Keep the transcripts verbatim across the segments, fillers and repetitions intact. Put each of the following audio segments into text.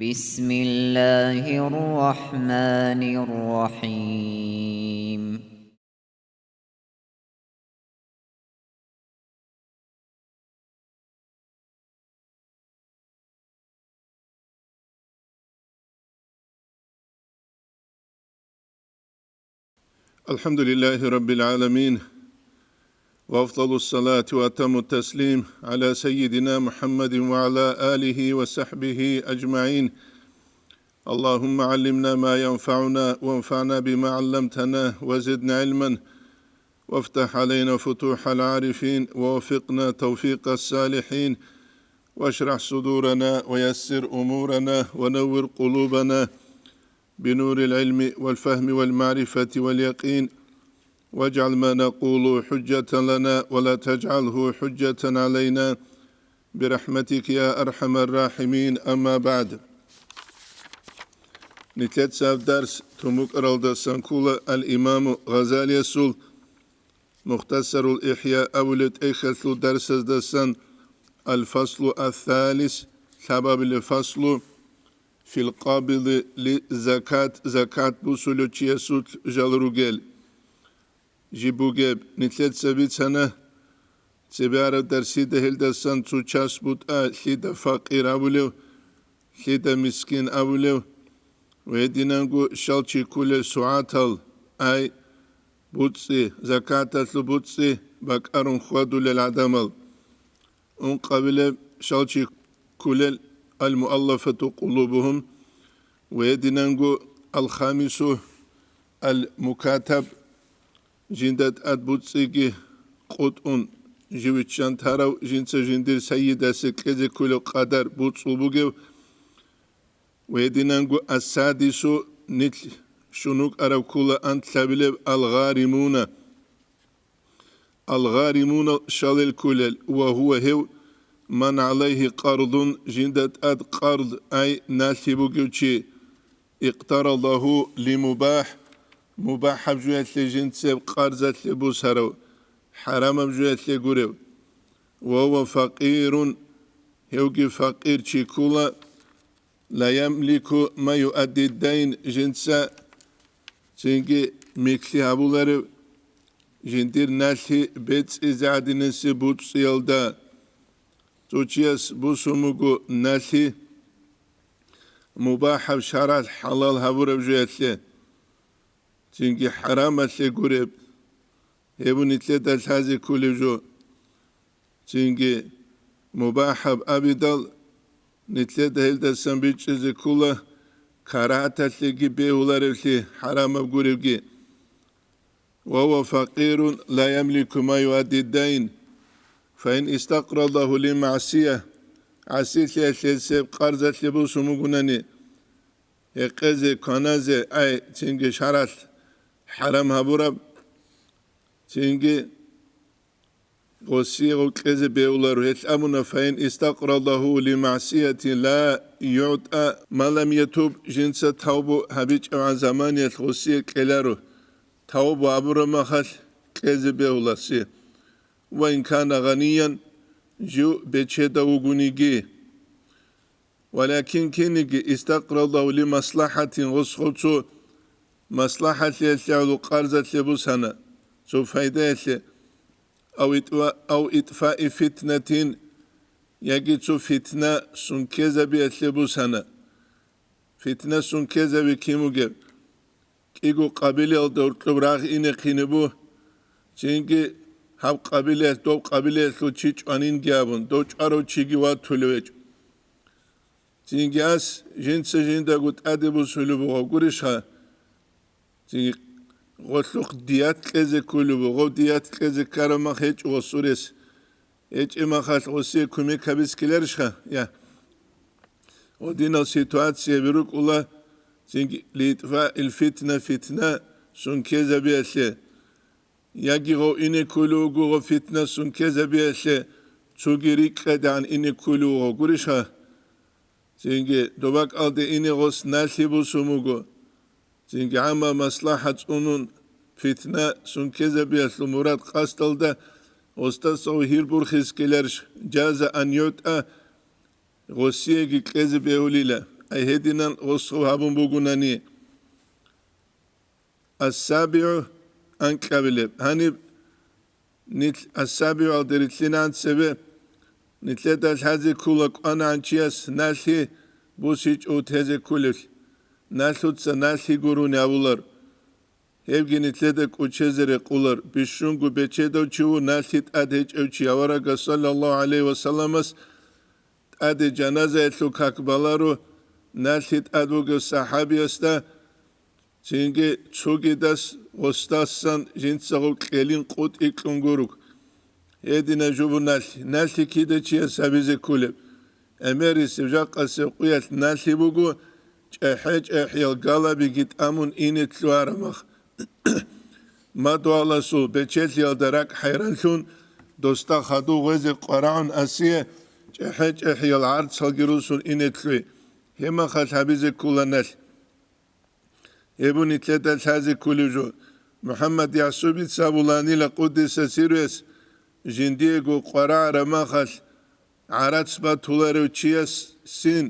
بسم الله الرحمن الرحيم. الحمد لله رب العالمين، وأفضل الصلاة وأتم التسليم على سيدنا محمد وعلى آله وصحبه أجمعين. اللهم علمنا ما ينفعنا وانفعنا بما علمتنا وزدنا علما وافتح علينا فتوح العارفين ووفقنا توفيق الصالحين واشرح صدورنا ويسر أمورنا ونور قلوبنا بنور العلم والفهم والمعرفة واليقين، واجعل ما نقول حجة لنا ولا تجعله حجة علينا برحمتك يا أرحم الراحمين. أما بعد. Нилъеца дарс тун букӀаралдасан ккола ал-Имаму Гъазалиясул Мухтасарул ИхӀя абулеб тӀехьалъул дарсаздасан, ал-фаслу ас-салис, лъабабилеб фаслу, фил къабиди ли закат, закат бусулев чиясулъ жал ругел. Жиб бугеб, нилъеца бицана, цебе араб дарсида гьелдасан цо час бутӀа, лъида факъир абулев, лъида мискин абулев, ва гьединанго щал чи ккулел сугӀатал, ай, буцӀцӀи, закаталъул буцӀцӀи бакӀарун хьвадулел гӀадамал. Ункъабилеб щал чи ккулел, ал-муаллафату къулубугьум, ва гьединанго, ал-хамису, ал-мукатаб, жинда тӀад буцӀцӀиги къотӀун, жив виччан тарав, жинца жиндир сайидасе кьезе кколеб къадар буцӀцӀул бугев, ва гьединанго ас-садису, нилъ щун вукӀараб ккола анлъабилеб, ал-гъаримуна. Ал-гъаримуна щалел кколел, ва гьува гьев, ман гӀалайгьи къардун, жинда тӀад къард, ай, налъи бугев чи, икътарадагьу лимубахӀ, мубахӀаб жоялъе жинцеб къарзалъе бусарав, хӀарамаб жоялъе гурев. Ва гьува факъирун, гьевги факъир чи ккола, ла ямлику ма юадди дайн, жинца цинги микьлъи гьабуларев, жиндир налъи бецӀизе гӀадинасе буцӀцӀиялда. Цо чияс бусун буго налъи мубахӀаб, шаргӀалъ хӀалал гьабураб жоялъе, цинги хӀарамалъе гуреб, гьеб нилъеда лъазе кколеб жо. Цинги мубахӀаб абидал, нилъеда гьелдасан бичӀчӀизе ккола карагьаталъеги бегьуларевлъи, хӀарамаб гуребги. Ва гьува факъирун ла ямлику ма юадди дайн, фаин истакърадагьу ли магӀсия, гӀасилъиялъе гьесеб къарзалъе бусун бугунани, гьекъезе, кваназе, ай, цинги шаргӀалъ хӀарам гьабураб, цинги гъосие гъов кьезе бегьуларо. Гьелъ абуна, фаин истакърадагьу ли магӀсиятин ла югӀта ма лам ятуб, жинца тавбу гьабичӀебгӀан заманиялъ гъосие кьеларо, тавбу гьабураб махалъ кьезе бегьуласе. Ва ин кана гъаниян, жив бечедав вугониги. Валакин кинниги истакърадагьу ли маслахӀатин, гъос гъов цо маслахӀалъиялъе гӀоло къарзалъе бусана, цо пайдаялъе, ав итӀва-, ав итӀфаи фитнатин, яги цо фитна сункезабиялъе бусана. Фитна сункезаби кин бугеб? КӀиго къабилаялда гьоркьоб рагъ инехъине бу, цинги гьаб къабилаялъ доб къабилаялъул чи чӀванинги абун, дов чӀварав чиги ватулев гьечӀо. Цинги ас жинца жиндаго тӀаде бусулеб бугъав гурищха? Цинги гъолъухъ дият кьезе кколеб бугъав, дият кьезе ккараб мах гьечӀо гъосул рес. ГьечӀеб махалъ гъосие кумек гьабиз ккеларищха? Я. Гъодинал ситуацияби рукӀула, цинги литӀфаил фитна, фитна сункезабиялъе. Яги гъов ине кколев вуго гъов фитна сункезабиялъе, цоги рикӀкӀадегӀан ине кколев вуго гурищха? Цинги доб бакӀалде ине гъос налъи бусун буго. Цинги гӀамма маслахӀат цӀунун, фитна сункезабиялъул мурад-къасдалда гъосдаса гъов гьир бурхиз ккеларищ, жаза ан ютӀа, гъосиеги кьезе бегьулила, ай гьединан гъосгъав гьабун бугунани. Ас-сабигӀу, анкьабилеб. Гьаниб нилъ ас-сабигӀуялде рилълъинан цебе, нилъеда лъазе ккула кӀванагӀан чияс налъи бусичӀо тезе кколелъ, налъуца налъи гурони абулар. Гьебги нилъеда кӀочезе рекъолар, бищунго бечедав чи ву налъи тӀад гьечӀев чи аварагас саллаллагьу гӀалайгьи вассаламас тӀаде жаназаялъул как баларо, налъи тӀад бугев сахӀабиясда, цинги цогидас гъосдасан жинцагъав кьелин къутӀи кьун гуруг. Гьедина жубу налъи, налъи кида чияс гьабизе кколеб. ГӀемерисеб жакъасеб къуялъ налъи буго, чӀехӀе-чӀехӀиял галабиги тӀамун ине лъугьарамах. Мадугьаласул бечелъиялда ракӀ хӀайранлъун, досда хадув гъезе къварагӀун асие, чӀехӀе-чӀехӀиял гӀарцалги русун ине лъугьи. Гьебмахалъ гьабизе ккула налъ. Гьеб нилъеда лъазе кколев жо. МухӀаммад ЯхӀсубица абуланила, къуддиса сирругьу, жиндиего къварагӀараб махалъ гӀарац батуларев чиясин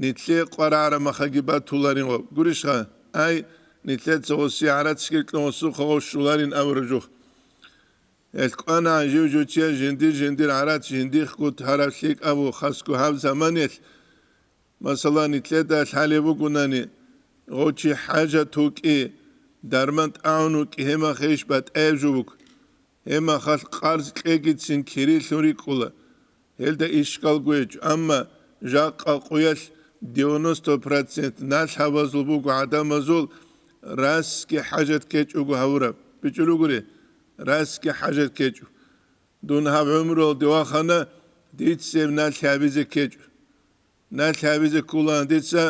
нилъее къварагӀараб махаги батуларин гъаб. Гурищха, ай, нилъеца гъосие гӀарацги кьун гъосухъа гъов щуларин абураб жо. Гьелъ кӀванагӀан жив-жив чияс жиндир-жиндир гӀарац жиндихъго тараб лъикӀабу хасго гьаб заманиялъ. Масала, нилъеда лъалеб бугунани, гъов чи хӀажат вукӀи, дарман тӀагӀун вукӀи, гьемахъе иш батӀаяб жо буго. Гьемахалъ къарз кьегицин кирилъун рикӀкӀула. Гьелда ишкалго гьечӀо, амма жакъа къуялъ девяносто процент налъабазул буго гӀадамазул расги хӀажат ккечӀого гьавураб. БичӀчӀулугури, расги хӀажат ккечӀо. Дун гьаб гӀумруялде вахана, дица гьеб налъи гьабизе ккечӀо. Налъи гьабизе ккулаан дица,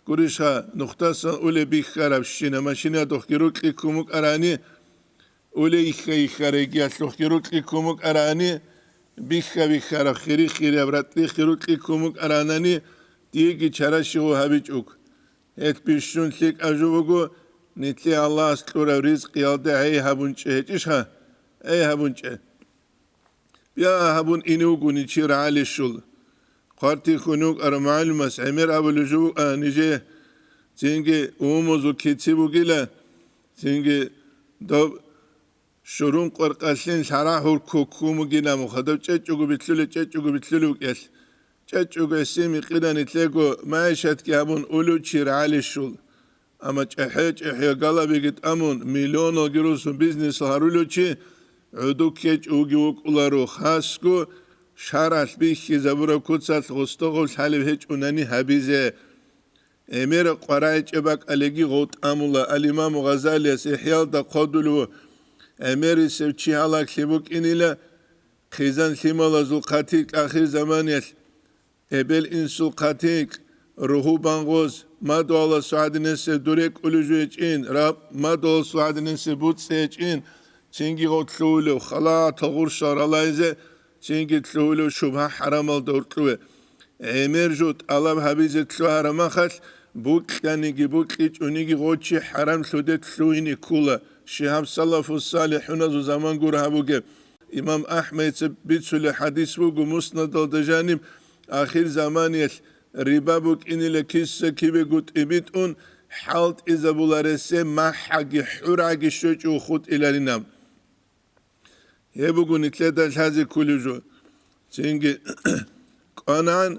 гурищха, нухдасан улеб бихьарабщина машинадухъги рукьи ккун букӀарани, улей йихьа-йихьарайгиялъухъги рукьи ккун букӀарани, бихьа-бихьараб хири-хираб ратӀлихъе рукьи ккун букӀаранани, диеги чара щивав гьабичӀого. Гьелъ бищун лъикӀаб жо буго, нилъее Аллагьас кьураб ризкъиялда гӀей гьабун чӀе гьечӀищха? ГӀей гьабун чӀе. Бя гьабун ине вугони чи рагӀалищул. Хъвартихьун вукӀарав мугӀалимас гӀемер абулев жо вукӀана нижее, цинги умумузул кици бугила, цинги доб щурун къваркъалъин лъарагӀур ккун бугила мухъадав чӀечӀого битлъулев, чӀечӀого битлъулев вукӀиялъ. ЧӀечӀого гӀисин микъирани лъего, магӀишатги гьабун улев чи рагӀалищул. Амма чӀехӀе-чӀехӀе галабиги тӀамун, миллионалги русун бизнес гьарулев чи гӀодов ккечӀого вукӀуларо, хасго шаргӀалъ бихьизабураб куцалъ гъостогъов лъалеб гьечӀунани гьабизе. ГӀемераб къварагӀи чӀебакӀалеги гъов тӀамула. Ал-Имаму Гъазалияс ИхӀялда хъодулев, гӀемерисев чи гьалаглъи букӀинила, хъизан-лъималазул хъатикь ахирзаманиялъ, эбел-инсул хъатикь, ругьу-бангъоз, мадугьаласул гӀадинасеб дур рекӀулев жо гьечӀин, раб мадугьаласул гӀадинасеб буцӀцӀи гьечӀин, цинги гъов лъугьулев халатал гъурщал ралайзе, цинги лъугьулев шубгьа-хӀарамалда уркьуве. ГӀемер жо тӀалаб гьабизе лъугьараб махалъ, букьаниги букьичӀониги гъов чи хӀарамлъуде лъугьине ккула. Щибаб салафу-салихӀуназул заман гуро гьаб бугеб. Имам АхӀмадица бицулеб хӀадис буго Муснадалда жаниб, ахир заманиялъ риба букӀинила киса-кибего тӀибитӀун, хӀалтӀизабуларесе махӀаги хӀургӀаги щвечӀого хутӀиларинаб. Гьеб буго нилъеда лъазе кколев жо. Цинги кӀванагӀан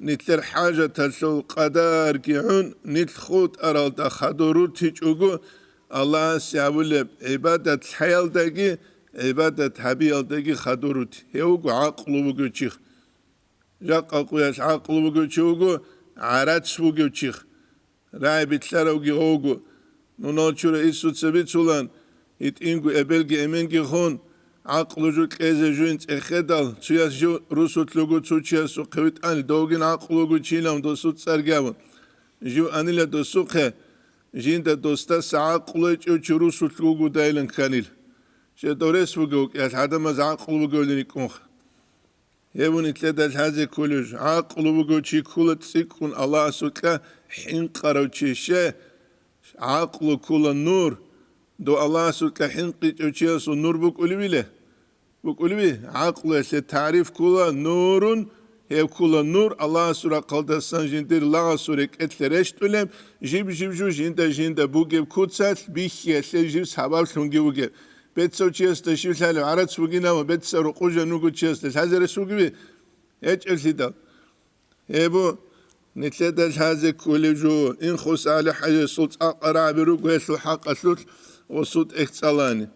нилъер хӀажаталъул къадарги гӀун, нилъ хутӀаралда хадур рутичӀого, Аллагьасе гьабулеб гӀибадат лъаялдаги, гӀибадат гьабиялдаги хадур рути. Гьев вуго гӀакълу бугев чихъ. Жакъа къуялъ гӀакълу бугев чи вуго, гӀарац бугев чихъ. РагӀи билълъаравги гъовго. Мунал чура Иисуца бицулан, гьитӀинго эбелги эменги хун, гӀакълу жо кьезе жуин цӀехедал, цуяс жив русулъ вуго цо чиясухъе витӀани, довгин гӀакълу вуго чилан досул цӀарги абун. Жив анила досухъе, жинда досдаса гӀакълу гьечӀев чи русулъ вугодайилан кканил. Жер дорес вугев вукӀиялъ гӀадамаз гӀакълу бугевлъи рикӀкӀунха. Гьев нилъеда лъазе кколев жо. ГӀакълу бугев чи ккула цӀикӀкӀун Аллагьасукьа хӀинкъарав чи. Ще, гӀакълу ккула нур. Дов Аллагьасукьа хӀинкъичӀев чиясул нур букӀулевиле? БукӀулеви? ГӀакълуялъе тариф ккула нурун, Гьеб ккола нур Аллагьасул рахъалдасан жиндир лагъасул рекӀелъе рещтӀулеб, жиб-жиб жо жинда-жинда бугеб куцалъ бихьиялъе жиб сабаблъунги вугеб. Бецав чиясда щив лъалеб гӀарац бугинав, бецав рукъужан вуго чиясда лъазе рес вугеви? ГьечӀеблъидал. Гьеб нилъеда лъазе кколеб жо, Инхус ГӀали ХӀажиясул цӀакъ рагӀаби руго гьелъул хӀакъалъулъ гъосул тӀехь цӀалани.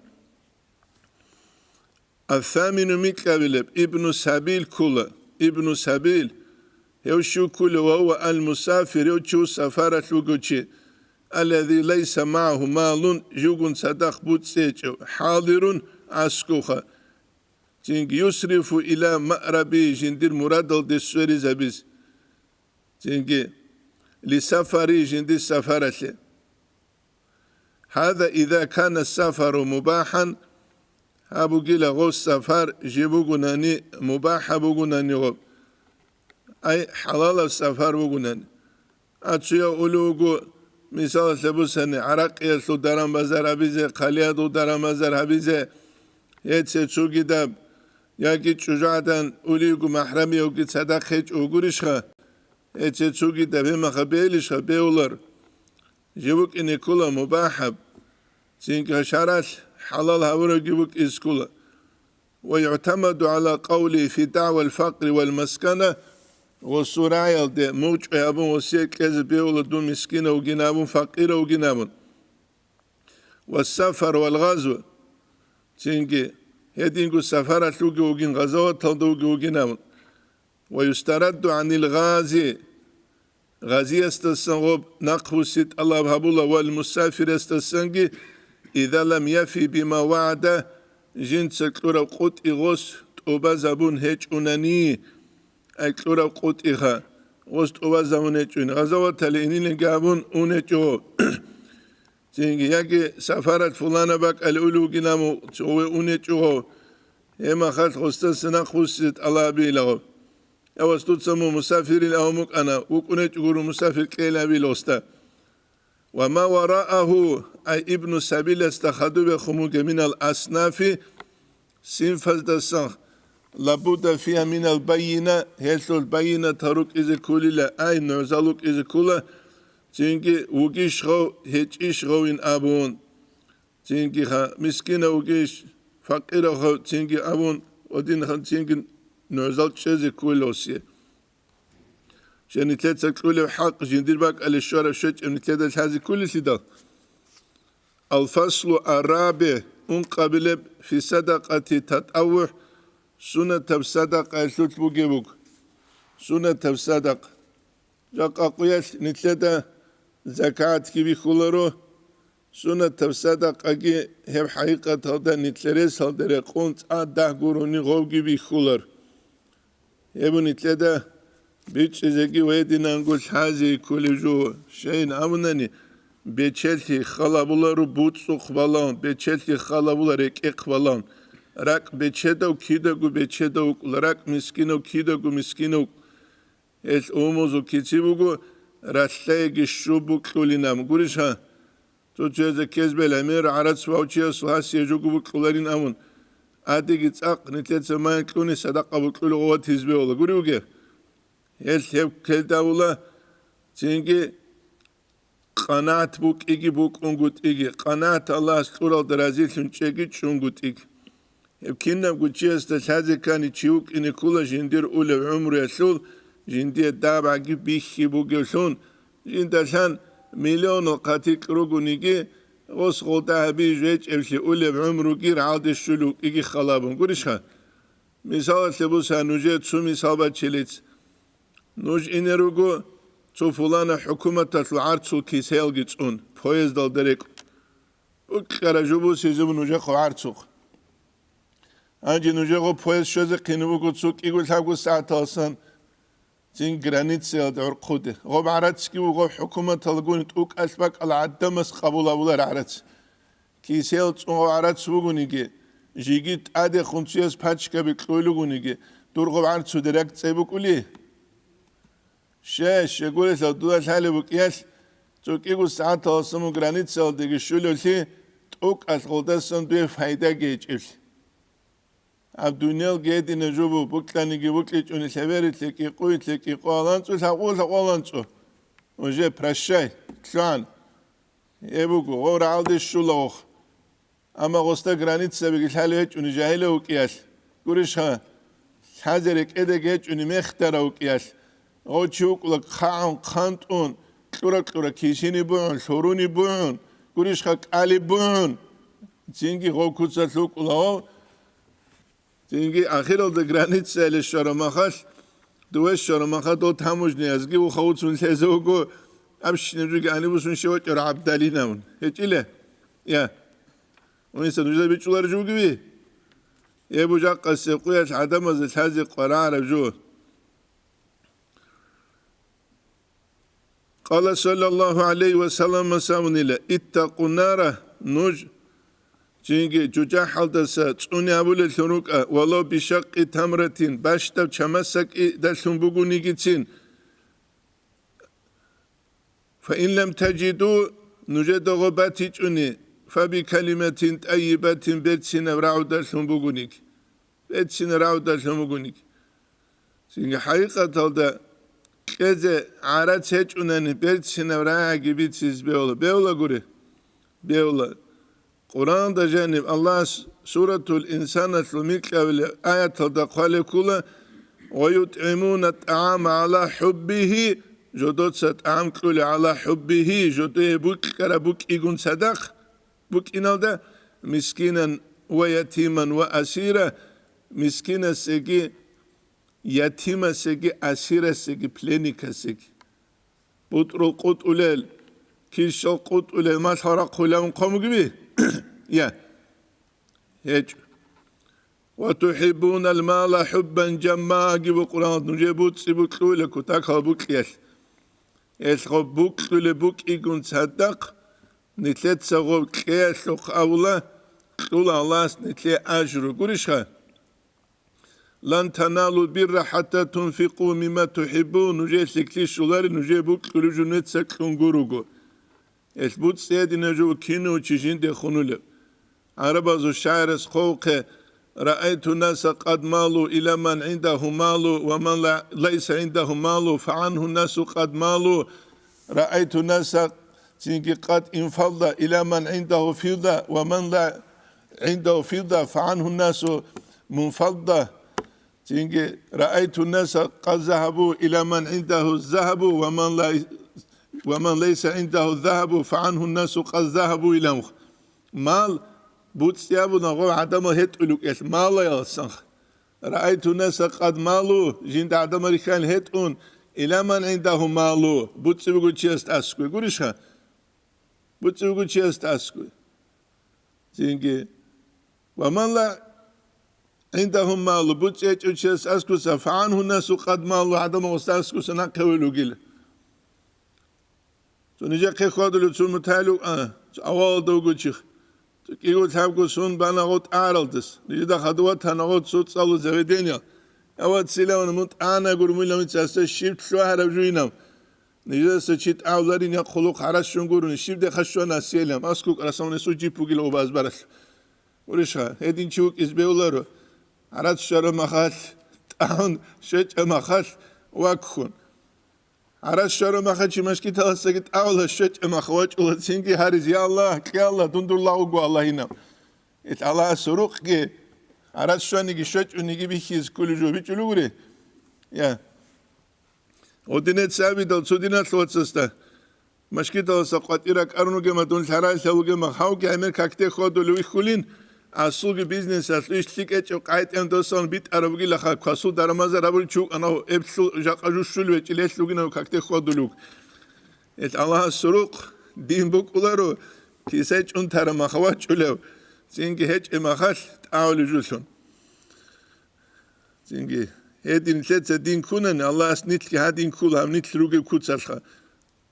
Ас-самину микьабилеб, Ибну Сабил ккола. Ибну Сабил, гьев щив ккола, ва гьува ал-мусафир, гьев чи сафаралъ вуго чи, аллази лайса магӀагьу малун, живгун цадахъ буцӀцӀи гьечӀев, хӀадирун, аскӀовха. Цинги юсрифу ила маъраби, жиндир мурадалде сверизабиз. Цинги лисафари, жиндир сафаралъе. Гьаза иза кана сафару мубахӀан, гьаб бугила гъов сафар жиб бугунани, мубахӀаб бугунани гъоб, ай, хӀалалаб сафар бугунани. А цуяв улев вуго, мисалалъе бусани, гӀаракъиялъул даран-базар гьабизе, хъалиядул даран-базар гьабизе, гьеце цугидаб, яги чӀужугӀадан улевго махӀрамиявги цадахъ гьечӀо вугурищха? Гьеце цугидаб гьемаха беилищха? Беулар. Жив вукӀине ккола мубахӀаб, цинги шаргӀалъ хӀалал гьавурабги вукӀизе ккола. Ва югӀтамаду гӀала къавли фи дагӀвал факъри вал маскана, ва сураялде мугъчӀвай абун васият кьезе беула дун мискинав вугин абун, факъирав вугин абун. Ва сафар вал гъазва, цинги гьединго сафаралъ вугев вугин, гъазаваталда вугев вугин абун. Ва юстарадду гӀанил гъази, гъазиясдасан гъоб нахъбуси тӀалаб гьабула, вал мусафирасдасанги, иза лам яфи бима вагӀада, жинца кьураб къотӀи гъос тӀубазабун гьечӀунани, ай кьураб къотӀиха гъос тӀубазабун гьечӀун, гъазаватале инилинги абун ун гьечӀо. Цинги яги сафарат фулана бакӀале улев вугин абун, цо ве ун гьечӀо гъов, гьемахалъ гъосдаса нахъбуси тӀалабила гъов. Авас дуца мун мусафирил авун букӀана, вукӀунечӀо гуро мусафир кьелабил гъосда. Ва ма варааху, ай ибну сабиласда хадубехун бугеб минал аснафи, синфаздасан, лабудда фиха минал байина, гьелъул байинатал рукӀизе кколила, ай нугӀзал рукӀизе ккола, цинги вугищ гъов, гьечӀищ гъовин абун. Цинги ха, мискинав вугищ, факъирав ха, цинги абун, ва дин ха, цинги нугӀзал чӀезе кколосие. Женитлъеца кьулев хӀакъ жиндир бакӀалде щвараб щвечӀеб нитлъеда лъазе кколелъидал. Ал-фаслу ар-рабигӀ, ункъабилеб, фи садакъати татаввугӀ, суннатаб садакъаялъулъ бугеб буго. Суннатаб садакъа. Жакъа къуялъ нитлъеда закатги бихьуларо, суннатаб садакъаги гьеб хӀакъикъаталда нитлъересалда рекъон цӀа дагь гурони гъовги бихьулар. Гьеб нитлъеда бичӀчӀизеги ва гьединанго лъазе кколеб жо, щайин абунани, бечелъи халабуларо буцӀухъ балагьун, бечелъи халабула рекӀехъ балагьун. РакӀ бечедав кидаго бечедав вукӀула, ракӀ мискинав кидаго мискинав вукӀула. Гьелъ умузул кици буго, ралъдайги щуб букьулин абун. Гурищ гьа? Цо-цоязе ккезбел гӀемер гӀарац вав чиясул гьасие жуго букьуларин абун. Адеги цӀакъ нитлъеца майин кьуни садакъа букьулев гъова тизбевала. Гури вуге? Гьелъ гьеб ккелдавула, цинги къанагӀат букӀиги букӀунгутӀиги, къанагӀат Аллагьас кьуралда разилъун чӀеги чӀунгутӀиги. Гьеб кинабго чиясда лъазе ккани чи вукӀине ккола жиндир улев гӀумруялъул, жиндие дабагӀги бихьи бугевлъун, жиндалъан миллионал хъатикь ругониги, гъос гъолда гьабизе жечӀеблъи улев гӀумруги рагӀалде щулев вукӀиги халабун. Гурищха? Мисалалъе буса нужее цо мисал бачилиц. Нуж ине руго цо пулана хӀукуматалъул гӀарцул кисеялги цӀун, поездалда рекӀун. БукӀара жо бусизабун нужехъо гӀарцухъ. Гьанже нужехъо поезд щвезе хъинаб буго цо кӀиго-лъабго сагӀаталсан цин границаялда гӀурхъуде. Гъоб гӀарацги вуго хӀукуматалгун тӀукӀалъ бакӀал гӀадамас къабул гьабулар гӀарац. Кисел цӀунгъав гӀарац вугониги, жиги тӀадехун цуяс пачкаби кьуй лугониги, дургъав гӀарцуде ракӀ цӀе букӀули? Ще, щегурелъал дуда лъалеб букӀиялъ, цӀукӀиго сагӀаталасан мун границаялдеги щулевлъи, тӀукӀалъ гъолдасан дуе файдаги гьечӀеблъи. Гьаб дуниял гьединаб жо буго, букьаниги букьичӀони, лъеберилъе кӀикъуй, лъе кӀикъу аланцӀу, лъакъу, лъакъу аланцӀу. Уже прощай, лъугӀан. Гьеб буго, гъов рагӀалде щула гъов. Амма гъосда границабиги лъалев гьечӀони жагьилав вукӀиялъ, гурищха, лъазе рекӀедаги гьечӀони мехтарав вукӀиялъ, гъов чи вукӀула хъагӀун, хъантӀун, кьура-кьура кисини бугӀун, лъуруни бугӀун, гурищха, кӀали бугӀун. Цинги гъов куцалъ вукӀула гъов. Цинги ахиралда границаяле щвараб махалъ, дуве щвараб махалъ дол таможниязги вухавуцун лъезе вуго, абщинаб жуги гьаниб бусун щивачӀараб гӀабдалинавун. ГьечӀила? Я. Унса нужеда бичӀчӀулареб жо бугеби? Гьеб жакъасеб къуялъ гӀадамазда лъазе къваригӀараб жо. Къала саллаллагьу гӀалайгьи ва саллам, абунила: «Иттакъу нара», нуж жинги жужахӀалдаса цӀуне абулеллъун рукӀа, «валав бишакъи тамратин», бащдаб чамасакӀидалъун бугонигицин. «Фаин лам тажиду», нужеда гъо батичӀони, «фабикалиматин тӀайибатин», берцинаб рагӀудалъун бугониги. Берцинаб рагӀудалъун бугониги. Цинги хӀакъикъаталда кьезе гӀарац гьечӀунани берцинаб рагӀаги бицизе бегьула. Бегьула гури? Бегьула. Къуръанда жаниб Аллагьас Суратул Инсаналъул микьабилеб аяталда хъвалеб ккола: «Ва ютӀимуна тӀагӀама гӀала хӀуббигьи», жодоца тӀагӀам кьула, «гӀала хӀуббигьи», жодое букьараб букӀигун цадахъ, букӀиналда, «мискинан ва ятиман ва асира», мискинасеги, ятимасеги, асирасеги, пленникасеги. БутӀрул къутӀулел, килщал къутӀулел малъа рахъулев унхъа мугиби? Я. ГьечӀо. «Ва тухӀиббунал мала хӀуббан жамма», гьеб Къуръан, нужее буцӀцӀи букьула кутакал букьиялъ. Гьелъго букьулеб букӀигун цадахъ, нилъеца гъоб кьеялъухъ абула, кьула Аллагьас нилъее ажру. Гурищха? «Лан таналул бирра хӀатта тунфикъу мимма тухӀиббун», нужее лъикӀлъи щолари, нужее букьулеб жо нужеца кьун гуруго. Гьелъ буцӀцӀи гьединаб жо кинав чи жинде хунулеб. ГӀарабазул шагӀирас хъвавухъе: «Раайту наса къад малу ила ман гӀиндагьу малу ва ман ла-, лайса гӀиндагьу малу, фагӀангьу насу къад малу. Раайту наса цинги къад инфалда ила ман гӀиндагьу филда ва ман ла гӀиндагьу филда, фагӀангьу насу мунфалда». Цинги: «Раайту наса къад загьабу ила ман гӀиндагьу загьабу ва ман лай-, ва ман лайса гӀиндагьу загьабу, фагӀангьу насу къад загьабу», илан. Мал буцӀцӀи абуна гъо гӀадамал гьетӀулукӀелъ, малаялсан. «Раайту наса къад малу», жинда гӀадамал рихьан гьетӀун, «ила ман гӀиндагьу малу», буцӀцӀи бугев чиясда аскӀове. Гурищха? БуцӀцӀи бугев чиясда аскӀове. Цинги: «Ва ман ла гӀиндагьу малу», буцӀцӀи гьечӀев чияс аскуса, «фагӀангьу насу къад малу», гӀадамал гъосда аскуса нахъе вел вугила. Цо нижехъе хьвадулев цо мутагӀил вукӀана, цо авалалда вуго чи. Цо кӀиго-лъабго сон бана гъо тӀагӀаралдас. Нижеда хадув ватана гъо цо цӀалул заведение. Я, вацилаван, мун тӀагӀанагур, муйла мицасе щиб лъугьараб жуйинав. Нижеца чи тӀагӀуларин я хъулухъ гӀараш щун гурони, щиб деха щвана асиялъ, аскӀукӀ расамунесул жип вугила убаз баралъ. Гурищха, гьедин чи вукӀиз бегьуларо. ГӀарац щвараб махалъ, тӀагӀун щвечӀеб махалъ ваккун. ГӀарац щвараб махалъ чи машгиталасаги тӀагӀула, щвечӀеб махалъ вачӀула цинги гьариз: «Я Аллагь, кье Аллагь, дун дур лагъ вуго Аллагьинав». Ил Аллагьас рукъги, гӀарац щваниги щвечӀониги бихьизе кколев жо бичӀчӀулев гури? Я. Гъудинец абидал цо диналъ вацасда, машгиталаса къватӀир ракӀарун вугема, дун лъаралъа вугема, гьавги гӀемер какде хьвадулев вихьулин, асулги бизнесалъ иш лъикӀ гьечӀеб къайтӀен досалан битӀараб бугилаха, квасул дарамазар абулев чи вукӀана, эблъул жакъа жущулев гьечӀил гьелъ вугинав какде хьвадулев вуго. Гьелъ Аллагьас рукъ, дин букӀуларо, кисай чӀун тараб махалъ вачӀулев, цинги гьечӀеб махалъ тӀагӀулев жулъун. Цинги, гьедин нилъеца дин ккунани, Аллагьас нилъги гьадин ккола, гьаб нилъ ругеб куцалъха.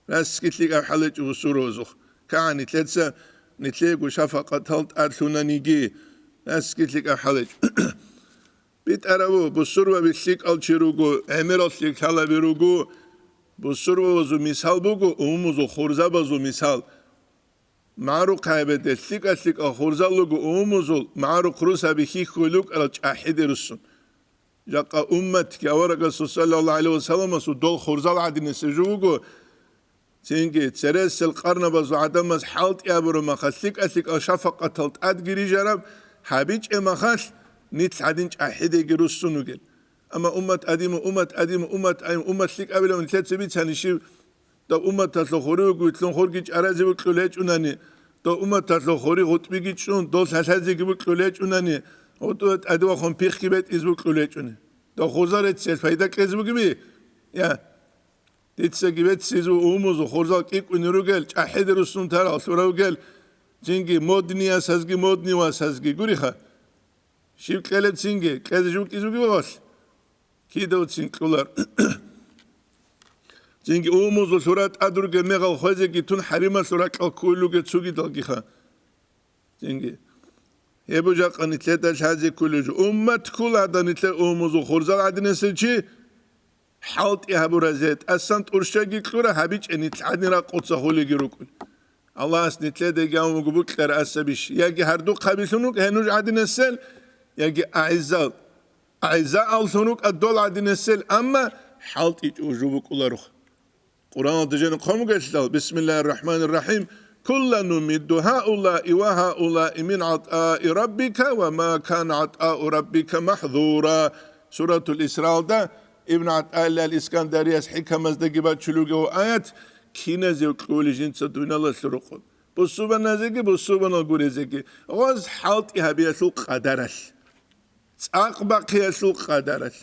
Расги лъикӀаб хӀалачӀо бусурбабазухъ. КагӀан нилъеца нилъего шафакъатал тӀад лъунаниги, расги лъикӀаб хӀалачӀо. БитӀарав ву, бусурбаби лъикӀал чи руго, гӀемерал лъикӀлъалаби руго, бусурбабазул мисал буго, умумузул хурзабазул мисал. МагӀарухъ гьабизе лъикӀа-лъикӀал хурзал руго умумузул, магӀарухъ рус гьаби хьихьулел рукӀарал чӀахӀиде руссун. Жакъа умматги аварагасул саллаллагьу гӀалайгьи вассаламасул дол хурзал гӀадинасеб жо буго, цинги цересел къарнабазул гӀадамаз хӀалтӀи гьабураб махалъ лъикӀа-лъикӀал шафакъатал тӀадги рижараб гьабичӀеб махалъ, нилъ гӀадин чӀахӀидеги руссун ругел. Амма уммат гӀадиму, уммат гӀадиму, уммат гӀадиму, уммат лъикӀабилан нилъеца бицани щиб? Дов умматалъул хури вуго, вилълъун хурги чӀаразе вукьулев гьечӀунани, дов умматалъул хури гъутӀбиги чӀун, дол лъалъазеги вукьулев гьечӀунани, гъутӀба тӀаде вахун пихъги бетӀизе вукьулев гьечӀуни. Дов хурзал рецциял пайда кьезе бугеби? Я. Дицаги беццизе умумузул хурзал кӀикӀкӀуни ругел, чӀахӀиде руссун тарал лъура ругел, цинги модниясазги модни васазги гуриха. Щиб кьелеб цинги, кьезе жив кӀизе бугеб валъ? Кидавцин кьулар. Цинги умумузул лъура тӀад ругеб мегъал хвезеги тун хӀарималъул ракьал ккуй ругел цугидалгиха. Цинги. Гьеб жакъа нилъеда лъазе кколев жо. Уммат ккола гьадин нилъер умумузул хурзал гӀадинасев чи, хӀалтӀи гьабуразе тӀасан тӀурщаги кьура гьабичӀеб нилъ гӀадин ракъуца хулеги рукӀун. Аллагьас нилъедаги гьавун буго букьараб асабищ, яги гьардухъ гьабилъун вукӀа гьенуж гӀадинасел, яги агӀизал, агӀизааллъун рукӀа дол гӀадинасел, амма хӀалтӀичӀого жо букӀуларо. Къуръаналда жаниб хъван бугелъул, бисмиллагьир рахӀманир рахӀим, «Куллан нумидду гьаулаи ва гьаулаи мин гӀатӀаи раббика ва ма кана гӀатӀау раббика махӀзура». Суратул Исраалда Ибн ГӀатӀаилла ал-Искандарияс хӀикамаздаги бачулев вугев аят, киназев кьули жинца дуниялалъул рукъу. Бусурбаназеги, бусурбанал гурезеги, гъоз хӀалтӀи гьабиялъул къадаралъ, цӀакъ бахъиялъул къадаралъ.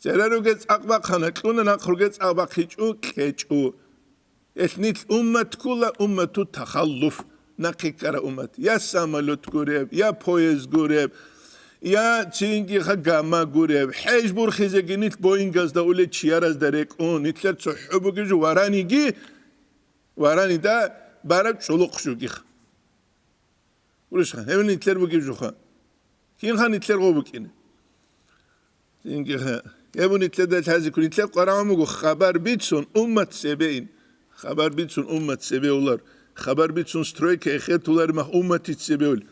Церер ругел цӀакъ бахъана, кьуна, нахъ ругел цӀакъ бахъичӀо, кьечӀо. Гьелъ нилъ уммат ккола, уммату тахаллуф, нахъе ккара уммат. Я самолет гуреб, я поезд гуреб, я цинги гама гуреб. ХӀеж бурхизеги нилъ Боингазда уле чияразда рекӀун, нилъер цохӀо бугеб жо вараниги, варанида бараб чӀулухъ жугих. Урушхан, гьев нилъер бугеб жуха. Кинха нилъер гъо букӀине? Цинги гьеб нилъеда лъазе ккун, нилъер къварагӀун буго хабар бицун уммат цебеин. Хабар бицун уммат цебе улар. Хабар бицун стройка эхетулар мах умматиц цебе ули.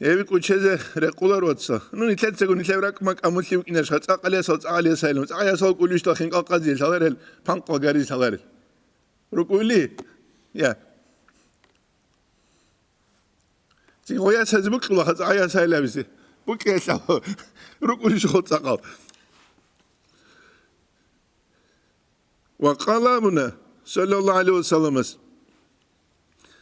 Гьеби кӀучезе рекъулар вацал. Ну, нилъецаго нилъер ракӀ-макӀ амулъи вукӀинаш, ха, цӀакъалиясал, цӀакъалиясайилан, цӀакъалиясал кӀулищдал хинкъал къази лъаларел, панкъал гариз лъаларел. РукӀули? Я. Цин гъоясазе букьула, ха, цӀакъалиясайил абизе. БукӀиялъал. РукӀулищ хо цӀакъал. Ва къала абуна, саллаллагьу гӀалайгьи ва салламас: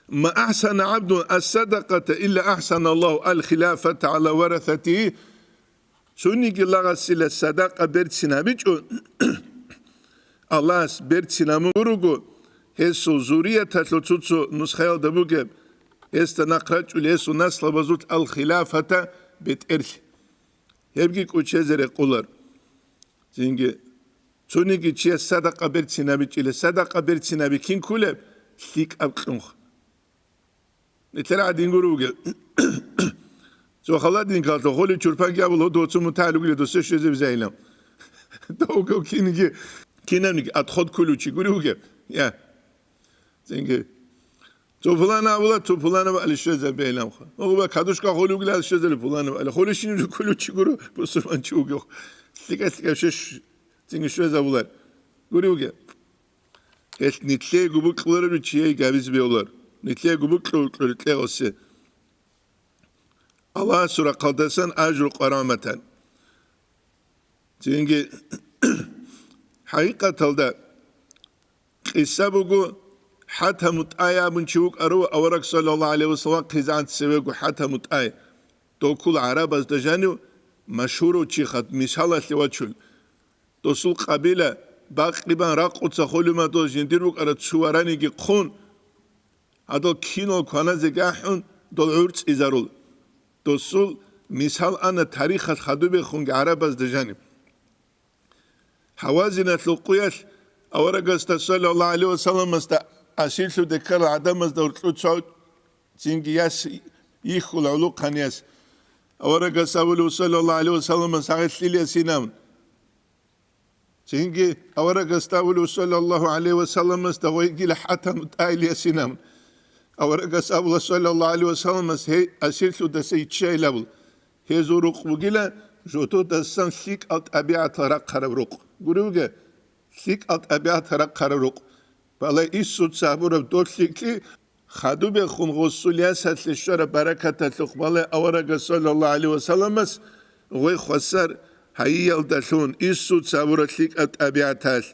«Ма ахӀсана гӀабдун ас-садакъата илла ахӀсаналлагьу ал-хилафата гӀала варасатигьи». Цониги лагъасила садакъа берцин гьабичӀо, Аллагьас берцин гьамун гуруго, гьесул зурияталъул цо-цо нусхаялда бугеб, гьесда нахъ рачӀулел гьесул наслабазул ал-хилафата бетӀерлъи. Гьебги кӀучезе рекъулар. Цинги Цониги чияс садакъа берцин гьабичӀила, садакъа берцин гьаби кин кколеб? ЛъикӀаб кьунха. Нилъер гӀадин гуро вугев. Цо халадин калъо, холев чурпанги абула, гьудув цо мутагӀал вугила, досе щвезе визайилан. Довго кинги, кинабниги отход кколев чи гури вугев. Я. Цинги. Цо пуланав абула, цо пуланав али щвезаб бегьиламха. Гъуба кадушка холев вугила, али щвезали пуланав али. Холещин кколев чи гуро, бусурманчи вугев. ЛъикӀа-лъикӀа щвеш-, цинги щвезабулар. Гури вугев. Гьелъ нилъего букьулареб чияй габизе бегьулар. Нилъего букьу-букьу рекье гъосе. Аллагьасул рахъалдасан ажру къвараматан. Цинги хӀакъикъаталда къиса буго, ХӀатаму ТӀай абун чи вукӀарав авараг саллаллагьу гӀалайгьи ва саллам хъизан цевего ХӀатаму ТӀай. Доккул гӀарабазда жанив машгьурав чиха мисалалъе вачун. Досул къабила бакъибан ракъуца холимадул жиндир букӀараб цо вараниги хъун, гьадал кинал кваназеги ахӀун, дол гӀурцӀизарул. Досул мисал ана тарихалъ хадубехунги гӀарабазда жаниб. Хавазиналъул къуялъ аварагасда саллаллагьу гӀалайгьи ва салламасда асирлъуде ккарал гӀадамазда гьоркьов цо цинги яс йихьула гӀолохъанияс. Аварагас абулев саллаллагьу гӀалайгьи ва салламас гьагъе лъил ясинаб. Цинги аварагасда абулев саллаллагьу гӀалайгьи ва салламасда гъойгила ХӀатаму ТӀай ясинаб. Аварагас абула, саллаллагьу гӀалайгьи ва салламас, гьей асирлъудаса иччайилабул, гьезул рукъ бугила жододасан лъикӀал тӀабигӀатал рахъараб рукъ. Гуревги, лъикӀал тӀабигӀатал рахъараб рукъ. Балай, инсуца гьабураб дол лъикӀлъи хадубехун гъосул ясалъе щвараб баракаталъухъ балай аварагас, саллаллагьу гӀалайгьи ва салламас, гъой хвасар гьайиялдалъун, инсуца гьабураб лъикӀаб тӀабигӀаталъ.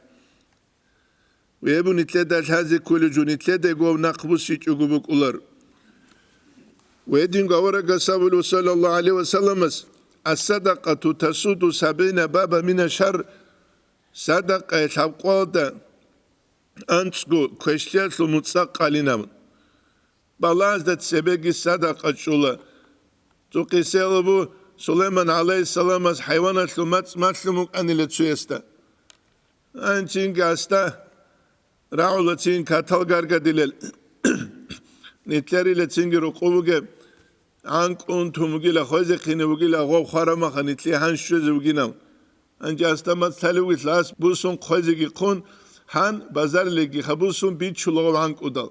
Гьеб нилъеда лъазе кколев жо, нилъедаго нахъ бусичӀого букӀулар. Гьединго аварагас абулев, саллаллагьу гӀалайгьи ва салламас: «Ас-садакъату тасудду сабгӀина баба мина шарр», садакъа лъабкъоялда анцӀго квешлъиялъул муцӀа къалинаб. Балагьазда цебеги садакъа чӀула. Цо къисаялъ бу, Сулайман гӀалайгьиссаламас хӀайваналъул мацӀ малъун букӀанила цоясда. Анцинги асда рагӀула цин катал гаргадилел. Нилъерила цинги рукъу бугеб, гӀанкӀун тун вугила, хвезехъине вугила, гъов хварамаха нилъее гьан щвезе вугинав. Анчи асда мацӀ лъалевги лъас бусун хъвезеги хъун, гьан базарилеги хабусун бичула гъов гӀанкӀудал.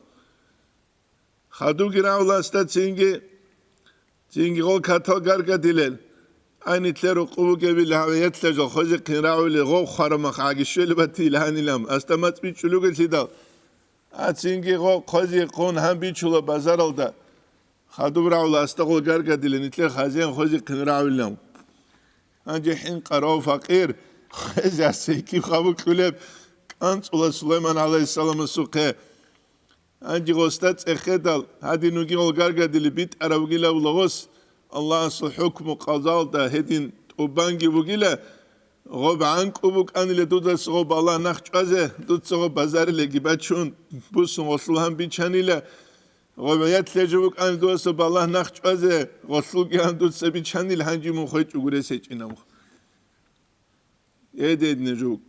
Хадуги рагӀула асда цинги, цинги гъол катал гаргадилел. Ай, нилъер рукъу бугебили гьавиятла жо хвезехъин рагӀули, гъов хварамах гӀаги щвели батила гьанилам, асда мацӀ бичӀчӀулугеллъидал. А цинги гъов хъвезе хъун гьан бичула базаралда. Хадуб рагӀула асда гъол гаргадилел, нилъер хазиян хвезехъин рагӀулилан. Гьанже хӀинкъарав факъир, хвезе асейки хабу кьулеб, кӀанцӀула Сулайман гӀалайгьиссаламасухъе. Гьанже гъосда цӀехедал, гьадин вугин гъол гаргадилеб битӀараб вугилавула гъос, Аллагьасул хӀукму къазалда гьедин тӀубанги вугила, гъоб гӀанкӀу букӀанила дудаса гъоб Аллагь нахъ чӀвазе, дуца гъоб базарилеги бачун, бусун гъолъул гьан бичанила, гъоб гӀият лъежа букӀанила дудаса Аллагь нахъ чӀвазе, гъолъулги гьан дуца бичанила, гьанже мун хвечӀого рес гьечӀинавухъ. Эдедне жуг.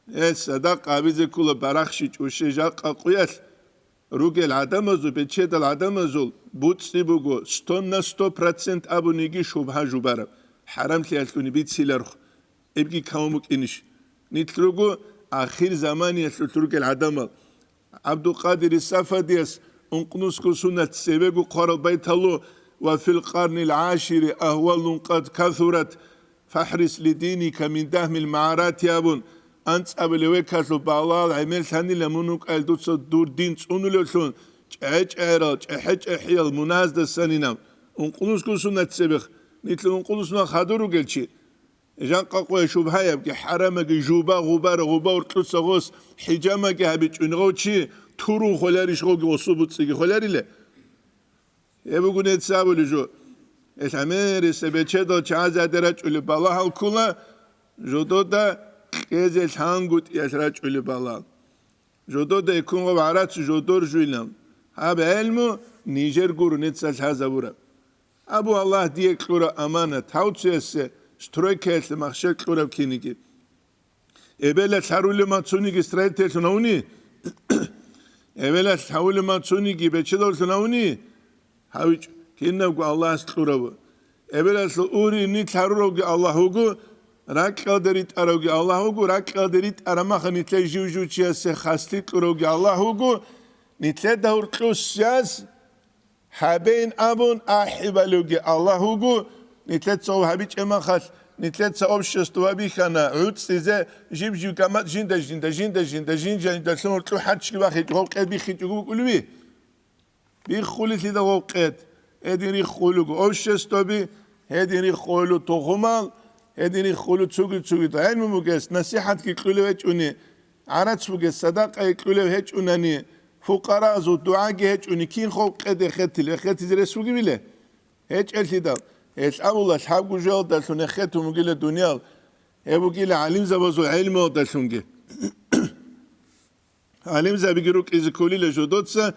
Гьел садакъа гьабизе ккола барахщичӀ вуше жакъа къуялъ ругел гӀадамазул, бечедал гӀадамазул буцӀцӀи буго, сто на сто процент абуниги шубгьа жубараб, хӀарамлъиялъуни бицилархъ, эбги кавун букӀинищ? Нилъ руго ахир заманиялъулъ ругел гӀадамал. ГӀабдулкъадир Сафадияс ункънусго сунат цебего хъварал байталу: «Ва фил къарнил гӀашири агьвалун къад касурат, фахӀрис лидиника мин дагьмил магӀарати», абун, анцӀабилев векалъул балагьал гӀемерлъанила мун вукӀайил дуца дур дин цӀунулевлъун, чӀегӀе-чӀегӀерал, чӀехӀе-чӀехӀиял муназдасанинаб. Ункънусго сунат цебехъ, нилъ ункънусунал хадур ругел чи. Жакъа къоя шубгьаябги, хӀарамаги, жуба, гъубар, гъуба уркьуца гъос, хӀижамаги гьабичӀун гъов чи, турун холярищ гъоги гъосул буцӀцӀиги холярила? Гьеб буго нецц абулеб жо. Гьелъ гӀемерисеб бечедал чагӀазе гьаде рачӀулеб балагьал ккола, жодода кьезе лъангутӀиялъ рачӀулеб балагьал. Жодода эккун гъов гӀарац жодор жуйилан. Гьаб гӀелму нижер гуро нецц лъазабураб. Абу Аллагь дие кьураб аманат, гьав цоясе стройкаялъе махщел кьураб киниги. Эбелалъ гьарулеб мацуниги строительлъун гьавни? Эбелалъ гьавулеб мацуниги бечедавлъун гьавни? ГьавичӀ, кинабго Аллагьас кьураб. Эбелалъул урин нилъ гьаруравги Аллагь вуго, ракьалда ритӀаравги Аллагь вуго, ракьалда ритӀараб маха нилъее жив-жив чиясе хаслъи кьуравги Аллагь вуго, нилъеда гьуркьуссияс гьабейин абун ахӀи балевги Аллагь вуго, нилъеца гъов гьабичӀеб махалъ, нилъеца общество бихьана гӀуцӀизе, жиб-жиб гамат жинда-жинда, жинда-жинда, жин-жиндалъун гьуркьу хӀарчги бахичӀо, гъов къед биххичӀого букӀулеби? Биххулелъидал гъов къед, гьедин риххулего обществоби, гьедин риххулел тухумал, гьедин риххулел цуги-цуги. ГӀелму бугес, насихӀатги кьулев гьечӀони, гӀарац бугес, садакъаги кьулев гьечӀунани, фукъаразул дугӀаги гьечӀони, кин гъов къед эхетил, эхетизе рес бугебила? ГьечӀелъидал, гьелъ абула лъабго жоялдалъун эхетун бугила дуниял, гьеб бугила гӀалимзабазул гӀелмуялдалъунги. ГӀалимзабиги рукӀизе кколила жодоца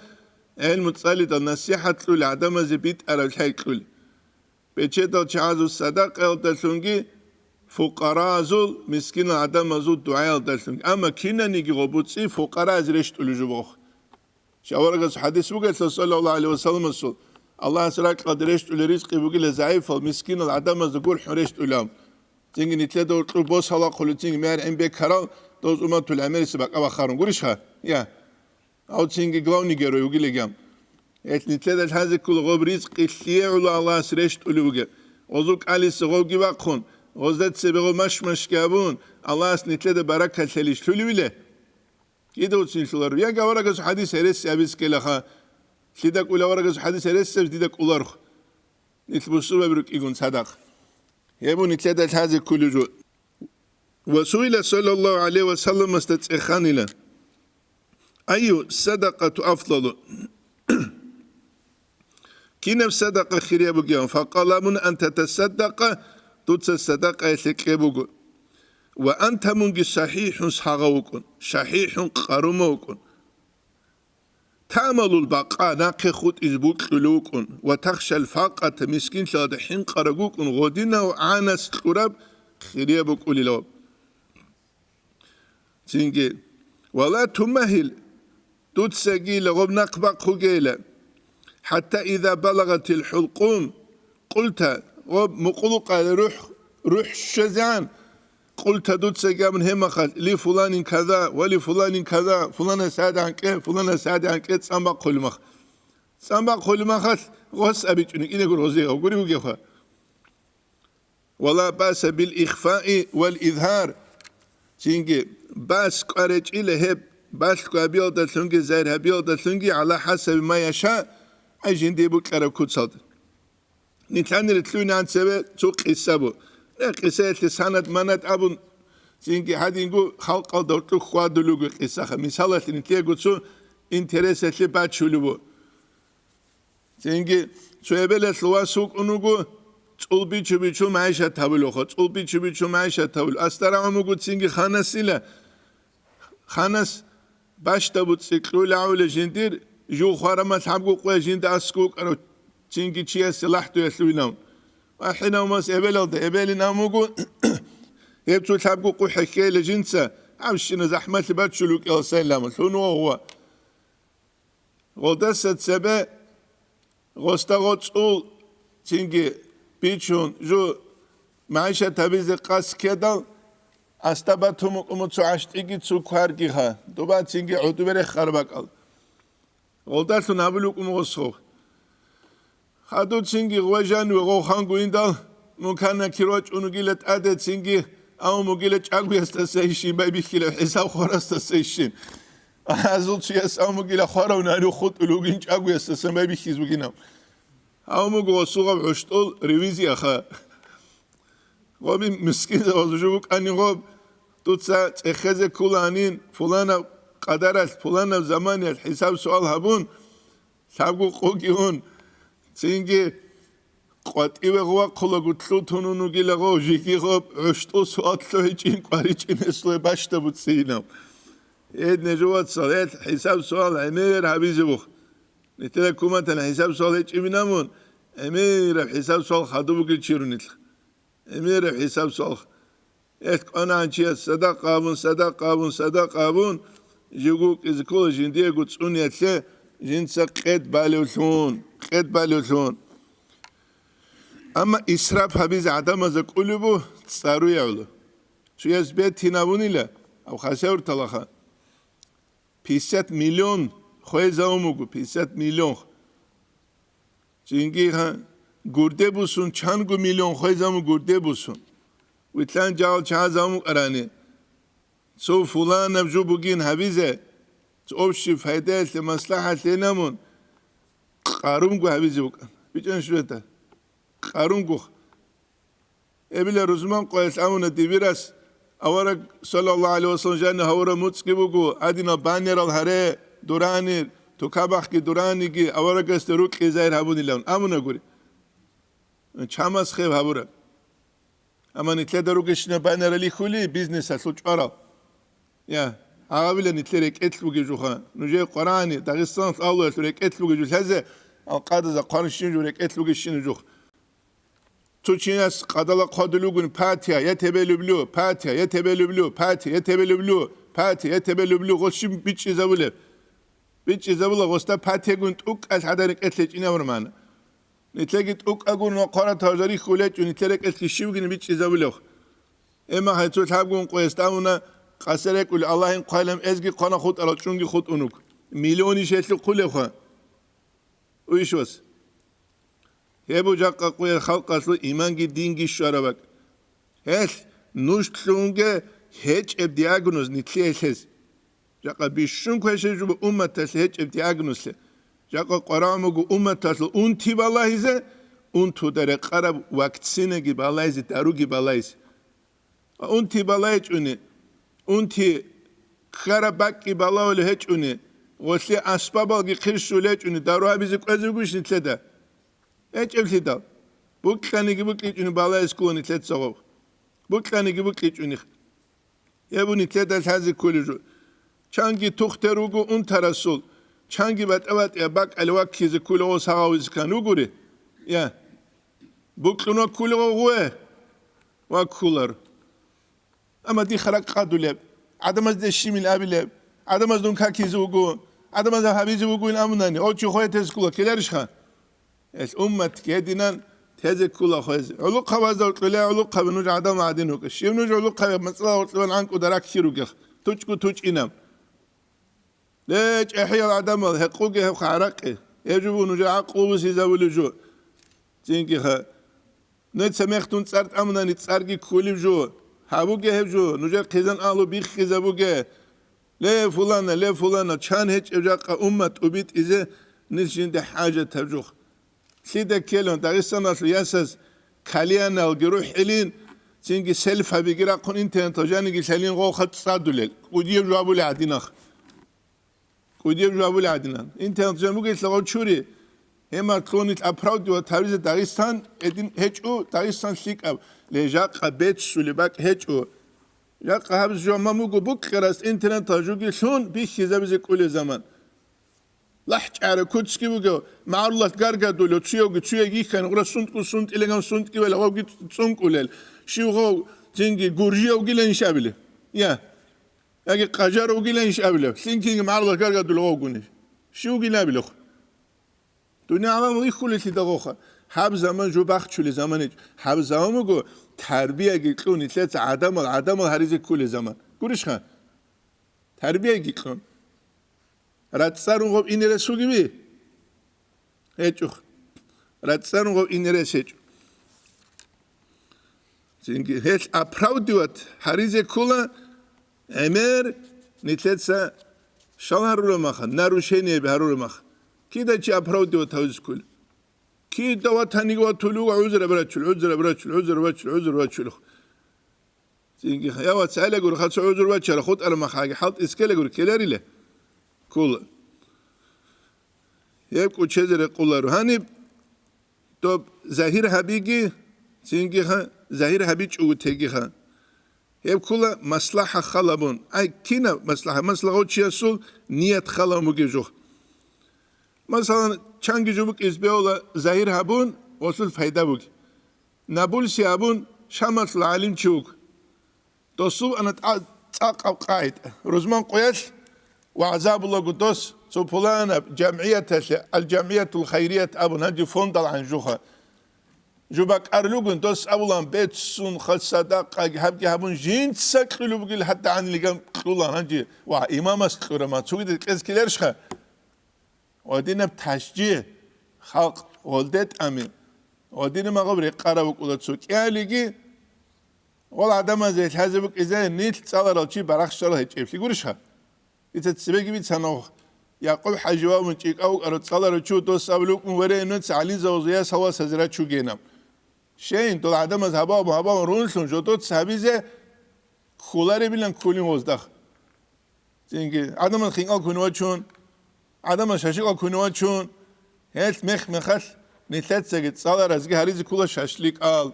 гӀелму цӀалидал, насихӀат кьули, гӀадамазе битӀараб лъай кьули. Бечедал чагӀазул садакъаялдалъунги, фукъаразул, мискинал гӀадамазул дугӀаялдалъунги. Амма кинаниги гъо буцӀи фукъаразе рещтӀулеб жо бохъ. Аварагас хӀадис бугелъул, саллаллагьу гӀалайгьи ва салламасул, Аллагьас ракьалда рещтӀулел ризкъи бугила загӀипал, мискинал гӀадамазда гурхӀун рещтӀулев. Цинги нилъеда гьуркьу бос гьалахъулев, цинги мегӀер гӀин бекарал, доз умматул гӀемериса бакӀа бахарун гурищха? Я. Гьав цинги главный герой вугилиган. Гьелъ нилъеда лъазе ккола гъоб ризкъи лъие гӀоло Аллагьас рещтӀулев вугеб. Гъозул кӀалиса гъовги вахъун, гъозда цебе гъоб машмашги гьабун, Аллагьас нилъеда баракат лъелищ лъулевила? Кида уцин лъуларо. Яги аварагасул хӀадис гьереси абиз ккелаха. Лъида кӀула аварагасул хӀадис гьересияб дида кӀуларх. Нилъ бусурбаби рукӀигун цадахъ. Гьеб нилъеда лъазе кколев жо. Ва суила саллаллагьу гӀалайгьи ва салламасда цӀеханила: «Айю садакъату афдалу?» Кинаб садакъа хирияб бугеб? Факъала: «Мун ан татасаддакъа», дуца садакъаялъе кье буго. «Ва анта мунги сахӀихӀун сагъав вукӀун, сахӀихӀун къарума вукӀун. Таъмалул бакъа, нахъе хутӀизе букьулев вукӀун, ва тахшал факъата, мискинлъиялда хӀинкъарав вукӀун, гъодинав гӀанас кьураб хирияб букӀулилав». Цинги: «Ва ла тумагьил», дуцаги лагъуб нахъ бахъугейила. «ХӀатта иза балагъатил хӀулкъум, къулта», гъуб мукъулукъа рухӀ, рухӀ щвезегӀан, «къулта», дуцаги абун гьеб мехалъ: «Ли фуланин каза, ва ли фуланин каза», фуланас гьадигӀан кье, фуланас гьадигӀан кье цӀан бахъулеб мах. ЦӀан бахъулеб махалъ гъос абичӀони кӀинаго гъозе гъури бугевха. «Ва ла баса бил ихфаи вал изгьар». Цинги бас кӀваречӀила гьеб, балъго гьабиялдалъунги загьир гьабиялдалъунги, гӀала хӀасаби ма яша, ай жиндие букьараб куцалда. Нилъанира лъугьинан цеве цо къиса бу. Э, къисаялъе санад-манад абун, цинги гьадинго халкъалда гьоркьоб хьвадулев вуго къисаха. Мисалалъе, нилъего цо интересалъе бачулев ву. Цинги цо эбелалъул вас вукӀун вуго, цӀул бичу-бичу магӀишат гьабулевха, цӀул бичу-бичу магӀишат гьабулев. Асда рагӀун вуго цинги ханасила. Ханас бащдаб буцӀи кьула гӀавула жиндир, жив хварамал лъабго къуя жинда аскӀов вукӀарав цинги чиясе лахӀдуялъувинав. Ва хӀинав мас эбелалда эбелин ам вуго, гьеб цо лъабго къу хӀехьейила жинца, гьавщина захӀмалъи бачулев вукӀиялсайилан лъун вуго гъува. Гъолдаса цебе гъосда гъоцӀул цинги бичун жо магӀишат гьабизе къасд ккедал, асда батун букӀун цо гӀащтӀиги цо кваргиха, дуба цинги гӀодобе рехараб бакӀал. Гъолдалъун гьабулев вукӀун гъосхъо. Хадуцинги гъважан ва гъовханго индал, мун канакир вачӀун вугила тӀаде цинги, ав мугила чӀагоясдаса ишин байбихьилав хӀисаб хварасдаса ишин. Азул чияс ав мугила хварав нарив хутӀулев вугин чӀагоясдасан байбихьиз бугинав. Ав муго гъосул гъаб гӀущтӀул ревизияха. Гъоби мискинзабазул жо букӀани гъоб, дуца цӀехезе ккуланин, пуланаб къадаралъ, пуланаб заманиялъ хӀисаб-суал гьабун, лъабго къуги ун, цинги къватӀиве гъвахъулаго лъутун унугила гъов, жеги гъоб гӀущтӀул суал лъугьичӀин, кӀваричӀин гьесулай бащда буцӀцӀинав. Гьедин жо, вацал, гьел хӀисаб-суал гӀемер гьабизе бух. Нилъеда куматан хӀисаб-суал гьечӀебинабун, гӀемераб хӀисаб-суал хадуб бугел чи рунилъ. ГӀемераб хӀисаб-суал. Гьелъ кӀванагӀан чияс садакъа абун, садакъа абун, садакъа абун, живго вукӀизе ккола жиндиего цӀуниялъе жинца къед балевлъун, къед балевлъун. Амма исраф гьабизе гӀадамазда кӀолеб бу цӀаруе гӀоло. Цояс бетин абунила, аб хасавурталаха. Пятьдесят миллион хвезавун буго, пятьдесят миллион. Цинги гьа, гурде бусун чанго миллион хвезавун гурде бусун. Витлъан жагьал чагӀазавун арани, цо фуланаб жо бугин гьабизе, цо общий пайдаялъе, маслахӀалъе намун, къарунго гьабизе букӀан. БичӀан шурета. Къарунго. Эбила рузман къоялъ абуна дибирас, авараг, саллаллагьу гӀалайгьи вассалам, жанив гьавураб муцӀги буго, гьадинал баннерал гьаре, дурани, тукабахъги дураниги аварагасда рукьи загьир гьабунилан абуна гури. Чамас хеб гьабура. Амма нилъеда ругещина баннерал ихьули бизнесалъул чӀварал. Я, гьабила нилъер рекӀелъ бугеб жуха. Нужее Къуръани, Дагъистаналъ авлуялъул рекӀелъ бугеб жу лъазе, алкъадаза хъван щин жу рекӀелъ бугещина жух. Цо чинас къадала хъвадулев вугони, Патия, я тебе люблю, Патия, я тебе люблю, Патия, я тебе люблю, Патия, я тебе люблю, гъос щиб бичӀчӀизабулеб? БичӀчӀизабула гъосда Патиягун тӀукӀкӀал гьадан рекӀелъ гьечӀин абураб магӀна. Нилъеги тӀукӀагун ва хъвараб тавжарихь гьечӀо, нилъер рекӀелъги щибгине бичӀчӀизабулев. Эмма гьай цо лъабгун къояс тӀамуна, къасер рекӀули Аллагьин хъвайлан эзги хъвана хутӀарал чӀунги хутӀунук. Миллиони шелъи хъулевха. Уйшвас. Гьеб жакъа къуял халкъалъул иманги динги щвараб бакӀ. Гьелъ нуж лъунге гьечӀеб диагноз нитлъиялъез. Жакъа бищун квешаб жо буго умматалъе гьечӀеб диагнозлъи. Жакъа къварагӀун буго умматалъул унти балагьизе, унтуда рекъараб вакцинаги балагьизе, даруги балагьизе. Унти балагьичӀони, унти ккараб бакӀги балагьулеб гьечӀони, гъолъие асбабалги хъирщулеб гьечӀони, дару гьабизе кӀвезе бугищ нитлъеда? ГьечӀеблъидал. Букьаниги букьичӀони балагьизе ккола нитлъеца гъоб. Букьаниги букьичӀони. Гьеб ун нитлъеда лъазе кколеб жо. Чанги тухтер вуго унтарасул, чанги батӀа-батӀияб бакӀалде ваккизе кколев гъос гьававизе ккан вугури? Я. Букьун ваккулев гъове ваккулар. Амма дихъ ракӀ къадулеб, гӀадамазде щибин абилеб, гӀадамаз дун какизе вуго, гӀадамаз гьабизе вугоин абунани, гъов чи хвезе ккола, ккеларищха? Гьелъ умматги гьединан тезе ккола хвезе. ГӀулухъабазда гьоркьулей гӀулухъаби нуж гӀадамал гӀадин вукӀа. Щив нуж гӀулухъаби мацӀалда гьоркьулан анкӀуда раккир ругех? ТучӀгу тучӀинаб. Ле, чӀехӀиял гӀадамал, гьекъуге гьеб гӀаракъи. Гьеб жо буго нужер гӀакълу бусизабулеб жо. Цинги-ха. Нуца мехдун цӀар тӀамунани цӀарги кколеб жо. Гьабуге гьеб жо, нужер хъизан агьлу биххизабуге. Ле, фулана, ле, фулана, чан гьечӀеб жакъа уммат тӀубитӀизе ниж жинда хӀажатаб жо. Лъида ккелун, Дагъистаналъул ясаз кальяналги рухӀилин, цинги селфабиги рахъун интернеталъ жаниги лъалин гъовха цӀадулел. КӀудияб жо абулеб гӀадинах. КӀудияб жо абулеб гӀадинан. Интернеталъ жан бугелъа гъов чури. Гьемар лъунил оправдывать гьабизе Дагъистан, гьедин гьечӀо, Дагъистан лъикӀаб, ле жакъа беццулеб бакӀ гьечӀо. Жакъа гьаб жо мамуго букьарас интернеталъ жуги лъун бихьизабизе кӀулеб заман. ЛахӀчӀара куцги буго, магӀарулалъ гаргадулев, цуявги цуяги йихьана, гъура сунтӀго сунтӀилеган сунтӀги вела, гъовги цӀункӀулел, щив гъов цинги гуржиявгилан иш абилев? Я. Яги къажаравгилан иш абилев? Лъинкинги магӀарулалъ гаргадулев гъовгуни. Щивгилан абилев? Дунъя гӀалам вихьулелъидал гъовха. Гьаб заман жо бахчулеб заман гьечӀо. Гьаб заман буго, тарбияги кьун, нилъеца гӀадамал, гӀадамал гьаризе кколеб заман. Гурищха? Тарбияги кьун. РацӀцӀарун гъоб ине рес вугеви? ГьечӀо. РацӀцӀарун гъоб ине рес гьечӀо. Цинги гьелъ оправдывать гьаризе ккола, гӀемер нилъеца щал гьарураб маха, нарушениеби гьарураб маха. Кида чи оправдывать гьавизе ккола? Кида ватаниги ватулев гӀузраб рачул, гӀузраб рачул, гӀузраб рачул, гӀузраб рачул. Цинги, я вац, гӀелагури, хацу гӀузур бачара, хутӀара махаги хӀалтӀис ккелагури, ккеларила? Ккола. Гьеб кӀучезе рекъоларо. Гьаниб доб загьир гьабиги, цинги ха, загьир гьабичӀого теги ха. Гьеб ккола маслахӀа халабун. Ай, кинаб маслахӀа? Маслахъав чиясул ният халаб бугеб жо. Масалан, чанги жо букӀиз бегьула загьир гьабун, гъосул пайда буги. Набулси абун, Шамалъул гӀалимчи вуго. Досул ана тӀа-, цӀакъаб къагӀида. Рузман къоялъ вагӀза булаго дос цо пуланаб жамгӀияталъе, Ал-ЖамгӀиятул Хайрият абун, гьанже фондал гӀанжуха. Жо бакӀарулгун дос абулан, беццун, хал садакъаги гьабги гьабун, жинца кьулеб бугел гьадда гӀанилиган кьулан гьанже, ва имамас кьурама, цогидаз кьез ккеларищха? Гъодинаб ташжигь, халкъ гъолде тӀами, гъодинаб магъаб рекъарав вукӀула цо кӀиялиги, гъол гӀадамазе лъазе букӀизе нилъ цӀаларал чи барахщалал гьечӀеблъи гурищха? Дица цебеги бицана, Якъуб-хӀажи вавун чӀикӀав вукӀарав цӀаларав чи дос абулев вукӀун, вере, нуц гӀалимзавазул ясаласазе рачугейилан. Щейин, дол гӀадамаз гьабав-гьабав рунлъун жодоца гьабизе кколаребилан кколин гъоздахъ. Цинги гӀадамаз хинкӀал ккуни вачун, гӀадамаз шашликъал ккуни вачун, гьелъ мех-мехалъ нилъецаги цӀаларазги гьаризе ккола шашликъал,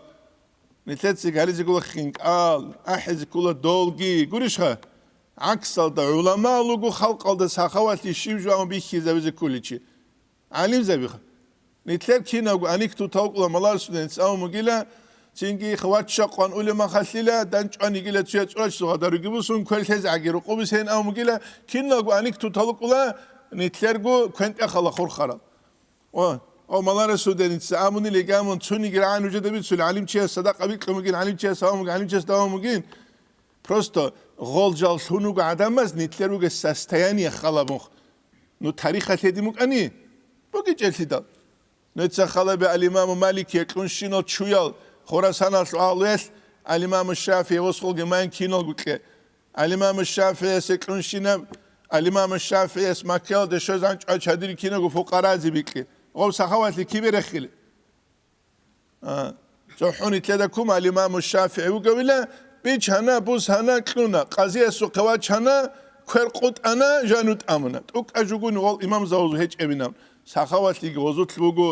нилъецаги гьаризе ккола хинкӀал, ахӀизе ккола долги. Гурищха? ГӀаксалда гӀуламаал руго халкъалда сахавалъи щив жо абун бихьизабизе кколичи. ГӀалимзабиха. Нилъер киналго аниктутал кӀула маларсуден цӀалун бугила, цинги вачча къван улеб махалъила, данчӀван йигила цуя цӀурачӀзу гъадаруги бусун, квер лъезегӀаги рукъуби сен абун бугила, киналго аниктутал кӀула, нилъерго квен-тӀехала хурхарал. О, о, маларасуденица абуни легамун цуниги рагӀан нужеда бицули, гӀалимчияс садакъа бикьун бугин, гӀалимчияс абун бугин, гӀалимчияс давун бугин. Просто гъол жал лъун вуго гӀадамаз, нилъер вугес состояние халабун. Ну, тарихалъ гьедин букӀани, БугичӀелъидал. Нуца халаби алимаму Маликие кьунщинал чуял Хурасаналъ гьалуялъ алимаму ШафигӀи гъосхолги майн киналго кье. Алимаму ШафигӀисе кьунщинаб, алимаму ШафигӀис Маккаялде щвезан чӀвай чадир кинаго фукъаразе бикьи. Гъов сахавалъи кибе рехили? А, цохӀо нилъеда ккун алимаму ШафигӀи вугевила, бичана, бусана, кьуна, къазиясухъе вачана, квер къутӀана, жану тӀамуна. ТӀукӀа жугуни гъол имамзавазу гьечӀебинаб. Сахавалъиги гъозулъ буго,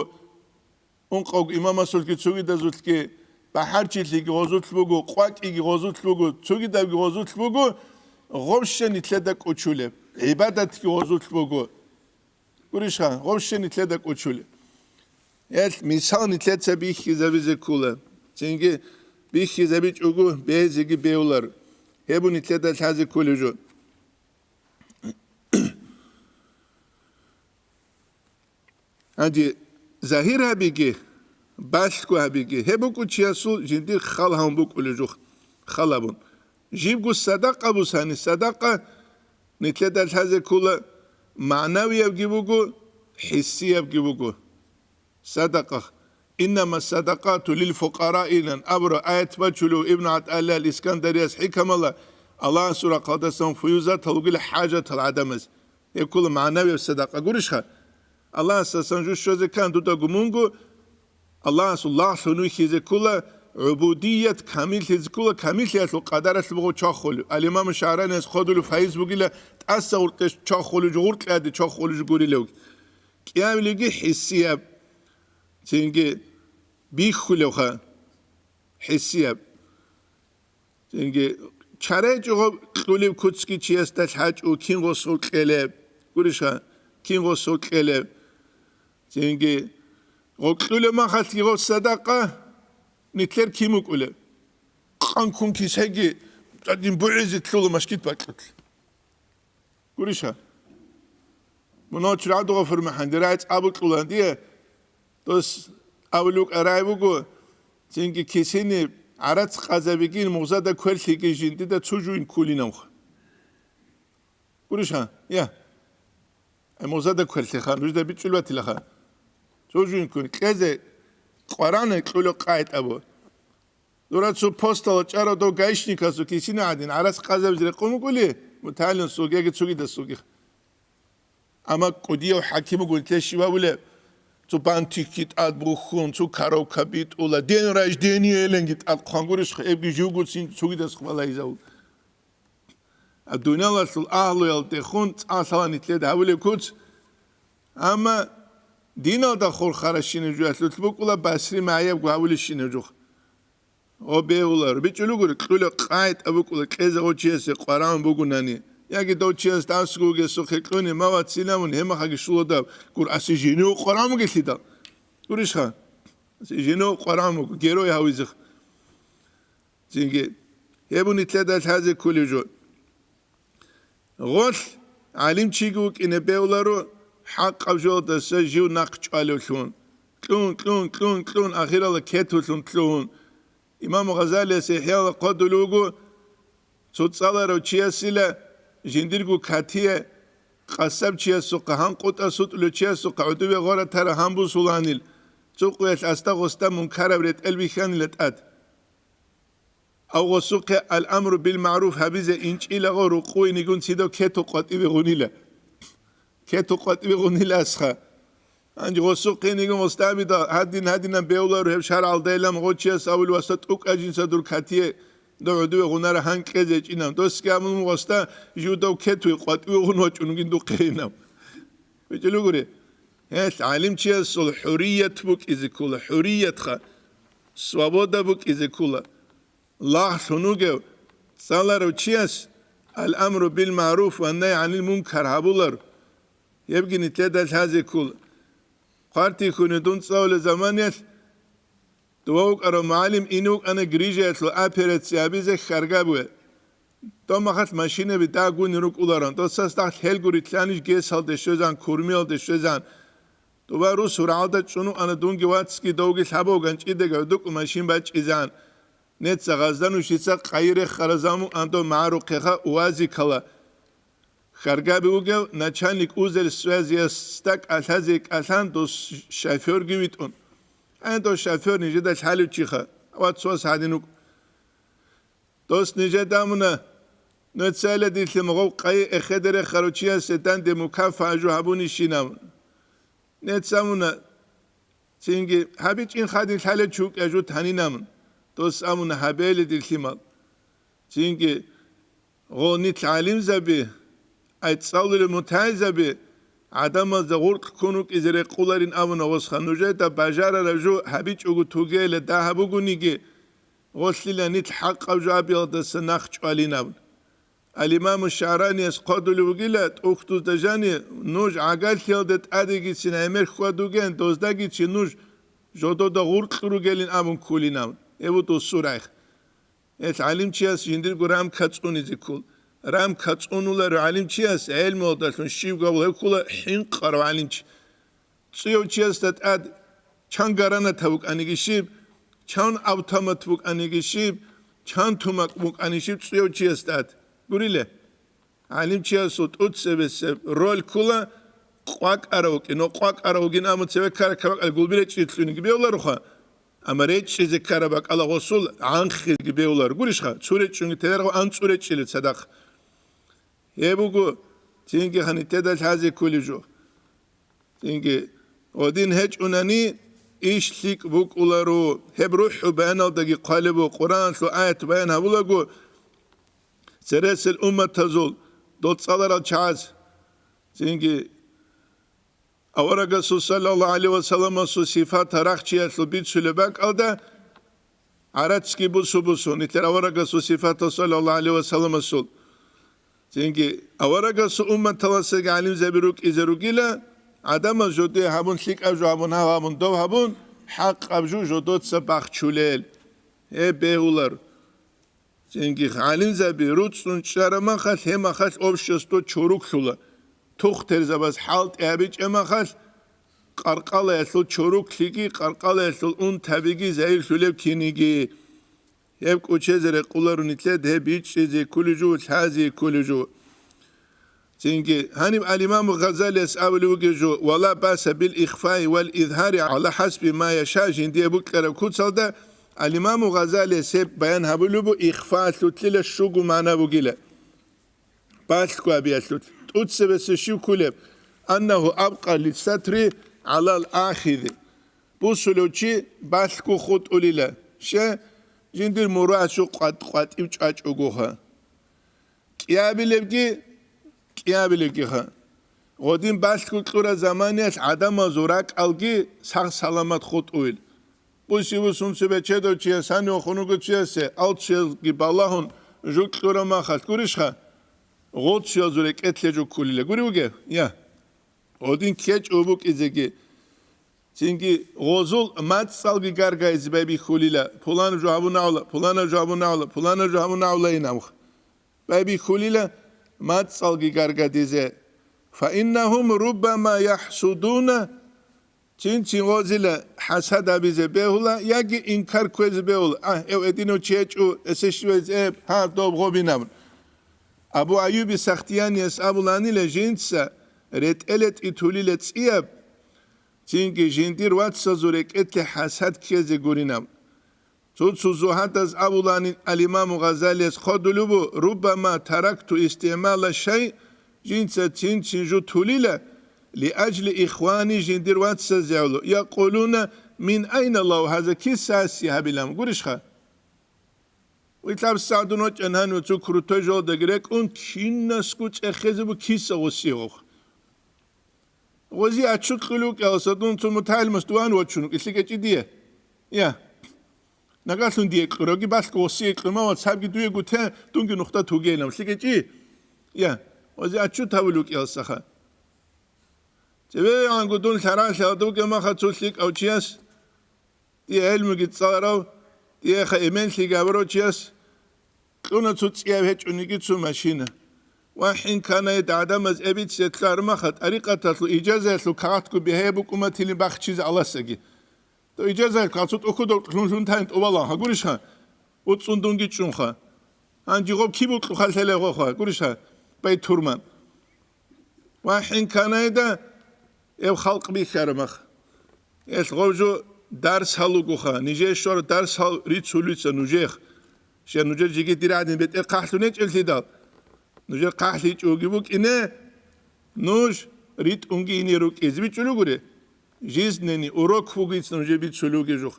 ункъавго имамасулъги цугидазулъги, бахӀарчилъиги гъозулъ буго, къвакӀиги гъозулъ буго, цугидабги гъозулъ буго, гъовща нилъеда кӀучулеб, гӀибадатги гъозулъ буго. Гурищха, гъовща нилъеда кӀучулеб. Гьел мисал нилъеца бихьизабизе ккола. Цинги бихьизабичӀого бегьизеги бегьулар. Гьеб нилъеда лъазе кколеб жо. Гьанже загьир гьабиги, балъго гьабиги, гьеб букӀун чиясул жиндир хал гьавун букӀулеб жух, хал гьабун. Жибго садакъа бусани, садакъа нилъеда лъазе ккола, магӀнавиябги буго, хӀиссиябги буго. Садакъа. «Иннама садакъату лил фукъараи», — инан абураб аят бачулев Ибн ГӀатӀаилла ал-Искандарияс хӀикамалда, Аллагьасул рахъалдасан фуюзатал ругел хӀажатал гӀадамаз. Гьеб ккола магӀнавияб садакъа. Гурищха? Аллагьасасан жу щвезе ккан дудаго мунго, Аллагьасул лагълъун вихьизе ккола, гӀубудият камиллъизе ккола, камиллъиялъул къадаралъ буго чохулев. Ал-Имам ШагӀраниялъ хъодулев файз бугила, тӀаса гъуркье чохулев жо, гъуркьаде чохулев жо гурилев. КӀиабилебги хӀиссияб, цинги бихьулевха, хӀиссияб. Цинги чарай чӀого кьулеб куцги чиясда лъачӀо, кин гъосул кьелеб, гурищха, кин гъосул кьелеб. Цинги гъо кьулеб махалъги гъо садакъа, нилъер кин букӀулеб? Къан ккун кисайги, цадин бугӀизе лъула машгит бакьулъ. Гурищха? Мунагьал чурагӀадугъа фурмахӀан, дирай цӀабукьулан дие, дос абулукӀа рай буго, цинги кисини гӀарац къазабигин мугъзада кверлъиги жиндида цо жуин ккулинавха. Гурищха? Я. Ай мугъзада кверлъиха, нужда бичӀчӀулбатилаха. Цо жуин ккулин. Кьезе къварана кьула къайтӀабу. Дура цо постал чӀарав дов гаишникасул кисина гӀадин, гӀарац къазабизе рекъон вукӀули, мутагӀалимасулги яги цогидасулги. Амма кӀудияв хӀаким вугун те щивабулеб, цо бантикги тӀад бухьун, цо коробка битӀула, день рождения эленги тӀад хъван гурищха, эбги живгуцин цогидас хъвалайзавул. А дуниялалъул агьлуялдехун цӀалъала нилъеда гьабулеб куц. Амма диналда хурхаращинаб жуялъулъ букӀула басри магӀиябго гьавулищинаб жух. Гъо бегьулар, бичӀчӀулугури, кьула къайтӀа букӀула кьезе гъо чиясе къваран бугунани, яги дов чияс тӀасгугесухъе кьуни ма вациламун гьемахаги шуладаб гур аси жинив къваран бугелъидал. Гурищха? Аси жинив къваран буго, герой гьавизех. Цинги, гьеб нилъеда лъазе кколеб жо. Гъолъ гӀалимчиги вукӀине бегьуларо, хӀакъаб жоялдаса жив нахъ чӀвалевлъун. Кьун, кьун, кьун, кьун, ахирала кетулъун лъугьун. Имам Гъазалияс ИхӀяла хъвадулев вуго, цо цӀаларав чиясила жиндирго катие къасабчиясухъа, гьанкъутӀа сутӀулев чиясухъа гӀодове гъоратара гьанбусуланил, цо къуялъ аста-гъоста мункараб ретӀел бихьанила тӀад. Ав гъосухъе ал-амру бил-магӀруф гьабизе инчӀила гъо рукъуинигун цидав кету къватӀиве гъунила. Кету къватӀиве гъунила асха. Гьанже гъосухъе инигун гъосда абида гьадин-гьадинан бевлару гьеб шаргӀалдайилан гъо чияс авул васа тӀукӀа жинца дур катие дов гӀодове гъунара гьан кьезе гьечӀинан. Досги абун гъосда жив дов кетуй къватӀиве гъун вачӀунгин духъейинав. БичӀулугури, гьелъ гӀалимчиясул хӀурият букӀизе ккола, хӀуриятха, свобода букӀизе ккола. Лагълъун вугев цӀаларав чияс ал-амру бил-магӀруф ва ан-нагьи гӀанил мункар гьабулар, гьебги нилъеда лъазе ккола. Хъвартихьуни дун цӀалулел заманиялъ дова вукӀарав мугӀалим ине вукӀана грижаялъул операция гьабизе хьаргабуе. Дов махалъ машинаби дагьгуни рукӀуларан, досас дагь лъелгури лъаниж гесалде щвезан, курмиялде щвезан. Дова рус гьургӀалда чӀун вукӀана дунги вацги довги лъабав ганчӀидаги гӀодукӀун машин бачӀизан. Неца гъазда нушица къайи рехараб заман андо магӀарухъеха уазикала. Хьаргаби вугев начальник узел связиясда кӀалъазе кӀалъан дос шофёрги витӀун. ГӀе, дос шофёр нижеда лъалев чиха, вацас гьадин вукӀ. Дос нижеда амуна, нуца ила дилъи магъов къайи эхеде рехарав чиясе данде мукафа жо гьабунищинав. Нецц амуна, цинги гьабичӀин хадин лъалев чи вукӀа жо танинамун. Дос амуна гьабейли дилъимал. Цинги гъо нилъ гӀалимзаби, ай цӀалулел мутагӀилзаби, гӀадамазда гъуркь ккун вукӀизе рекъуларин абуна гъосха, нужеда бажарараб жо гьабичӀого тугейила дагьаб бугониги, гъолъила нилъ хӀакъаб жо абиялдаса нахъ чӀвалин абун. Ал-Имаму ШагӀраниялъ хъвадулев вугила, тӀухьдузда жани, нуж гӀагарлъиялда тӀадегицин гӀемер хьвадуген, доздагицин нуж жодода гъуркь ругелин абун ккулин абун. Гьеб буго досул рагӀи. Гьелъ гӀалимчияс жиндирго рамка цӀунизе ккол. Рамка цӀунуларо гӀалимчияс, гӀелмуялдалъун щивго абулеб ккола хӀинкъарав гӀалимчи. ЦӀуяв чиясда тӀад чан гранат букӀаниги щиб, чан автомат букӀаниги щиб, чан тумакъ букӀани щиб цӀуяв чиясда тӀад. Гурила, гӀалимчиясул тӀуцебесеб роль ккола къвакӀарав вукӀин, ва къвакӀарав вугин, амма цеве ккара-ккара бакӀал гулби речӀчӀи лъугьиниги бегьулароха, амма речӀчӀизе ккара бакӀала гъосул гӀанхъиги бегьулар. Гурищха, цо речӀчӀунги тедерго ан цӀу речӀчӀила цадахъ. Гьеб буго, цинги гьанитеда лъазе кколеб жо. Цинги, гъодин гьечӀунани, иш лъикӀ букӀуларо, гьеб рухӀу баяналдаги хъвалеб буго, Къуръаналъул аят баян гьабулаго, цересел умматазул дол цӀаларал чагӀаз. Цинги, аварагасул саллаллагьу гӀалайгьи ва салламасул сифат гьарахчиялъул бицулеб бакӀалда, гӀарацги бусу-бусун, нилъер аварагасул сифатал саллаллагьу гӀалайгьи ва салламасул. Цинги аварагасул умматаласаги гӀалимзаби рукӀизе ругила, гӀадамаз жодое гьабун, лъикӀаб жо гьабун, гьав гьабун, дов гьабун, хӀакъаб жо жодоца бахчулел. Гьеб бегьулар. Цинги гӀалимзаби руцӀцӀун чӀараб махалъ, гьеб махалъ общество чоруклъула. Тухтерзабаз хӀалтӀи гьабичӀеб махалъ, къаркъалаялъул чоруклъиги, къаркъалаялъул унтабиги, загьирлъулеб киниги. Гьеб кӀочезе рекъуларо нилъеда, гьеб бичӀчӀизе кколеб жо, лъазе кколеб жо. Цинги гьаниб ал-Имаму Гъазалияс абулев вугев жо: «Ва ла баса бил ихфаи вал изгьари гӀала хӀасби ма яша», жиндие букӀараб куцалда, ал-Имаму Гъазалияс гьеб баян гьабулеб бу ихфаалъулъила щуго магӀна бугила. Балъго гьабиялъулъ. ТӀуцебесеб щив кколеб? «Аннагьу абкъа лиссатри гӀалал ахизи». Бусулев чи балъго хутӀулила. Ще, жиндир мурад жо къватӀ-къватӀив чӀвачӀогоха. КӀиабилебги, кӀиабилебгиха. Гъодин балъго кьураб заманиялъ гӀадамазул ракӀалги сагъ-саламат хутӀуил. Буси-бусун цебе чедав чияс, гьанив хунуго чиясе, алцуязги балагьун жо кьураб махалъ гурищха? Гъоцуязул рекӀелъе жо кколила. Гури вугев? Я. Гъодин ккечӀо букӀизеги. Цинги гъозул мацӀалги гаргайзе байбихьулила, пуланаб жо гьабунагӀула, пуланаб жо гьабунагӀула, пуланаб жо гьабунагӀулайин абухъ. Байбихьулила мацӀалги гаргадизе. Фаиннагьум руббама яхӀсудуна, цин-цин гъозила хӀасад гьабизе бегьула яги инкар кквезе бегьула, агь, гьев гьединав чи гьечӀо, эсещивез эб, гьа, доб гъобинаб. Абу Айюби Сахтиянияс абуланила жинца ретӀелетӀи тулила цӀияб, цинги жиндир вацазул рекӀелъе хӀасад ккезе гуринаб. Цо-цо зугьадаз абулани ал-Имаму Гъазалияс хъодулеб бу: «Руббама таракту истигӀмала шай», жинца цин-цин жо тулила, «лиажли ихвани», жиндир вацазе гӀоло, «якъулуна, мин айна лав гьаза», киса гьасие гьабилан, гурищха? Вилъаб сагӀдун вачӀан гьанив цо крутой жолдаги рекӀун, кинасго цӀехезе бу киса гъосие гъов. Гъози ачут кьулев вукӀаласа дун цо мутагӀилмас дуван вачун вукӀи, лъикӀечӀи дие. Я. Нагалъун дие кьуравги балъго гъосие кьума ва цабги дуего те, дунги нухда тугейилан, лъикӀечӀи. Я. Гъози ачут гьавулев вукӀаласаха. ЦебегӀанго дун лъаралъи гьадуге маха цо лъикӀав чияс. Дие гӀелмуги цӀаларав, диеха эменлъиги гьабурав чияс кьуна цо цӀияб гьечӀониги цо машина. Ва хӀинканай гӀадамаз эбицӀе кьармаха тӀарикъаталъул ижазаялъул кагъатго бигьаяб букӀуматилин бахчизе аласаги. То ижазаялъ кагъат цо тӀухьудав лъун-лъун тайин тӀубалан, гьагурищха? УцӀцӀун дунги чӀунха. Гьанже гъоб киб букьуха лъеле гъоха, гурищха? Байтурман. ВахӀин кканайда, гьеб халкъ бихьарамах. Гьелъ гъов жо дарс гьалугоха, нижее щвараб дарс гьал рицулица нужех. Щай нужер жеги дир гӀадин бетӀер хъахӀлъун гьечӀеблъидал? Нужер хъахӀлъичӀоги букӀине, нуж ритӀунги ине рукӀизе бичӀчӀулев гури. Жизненный урок вугица нужее бицулев вугев жух.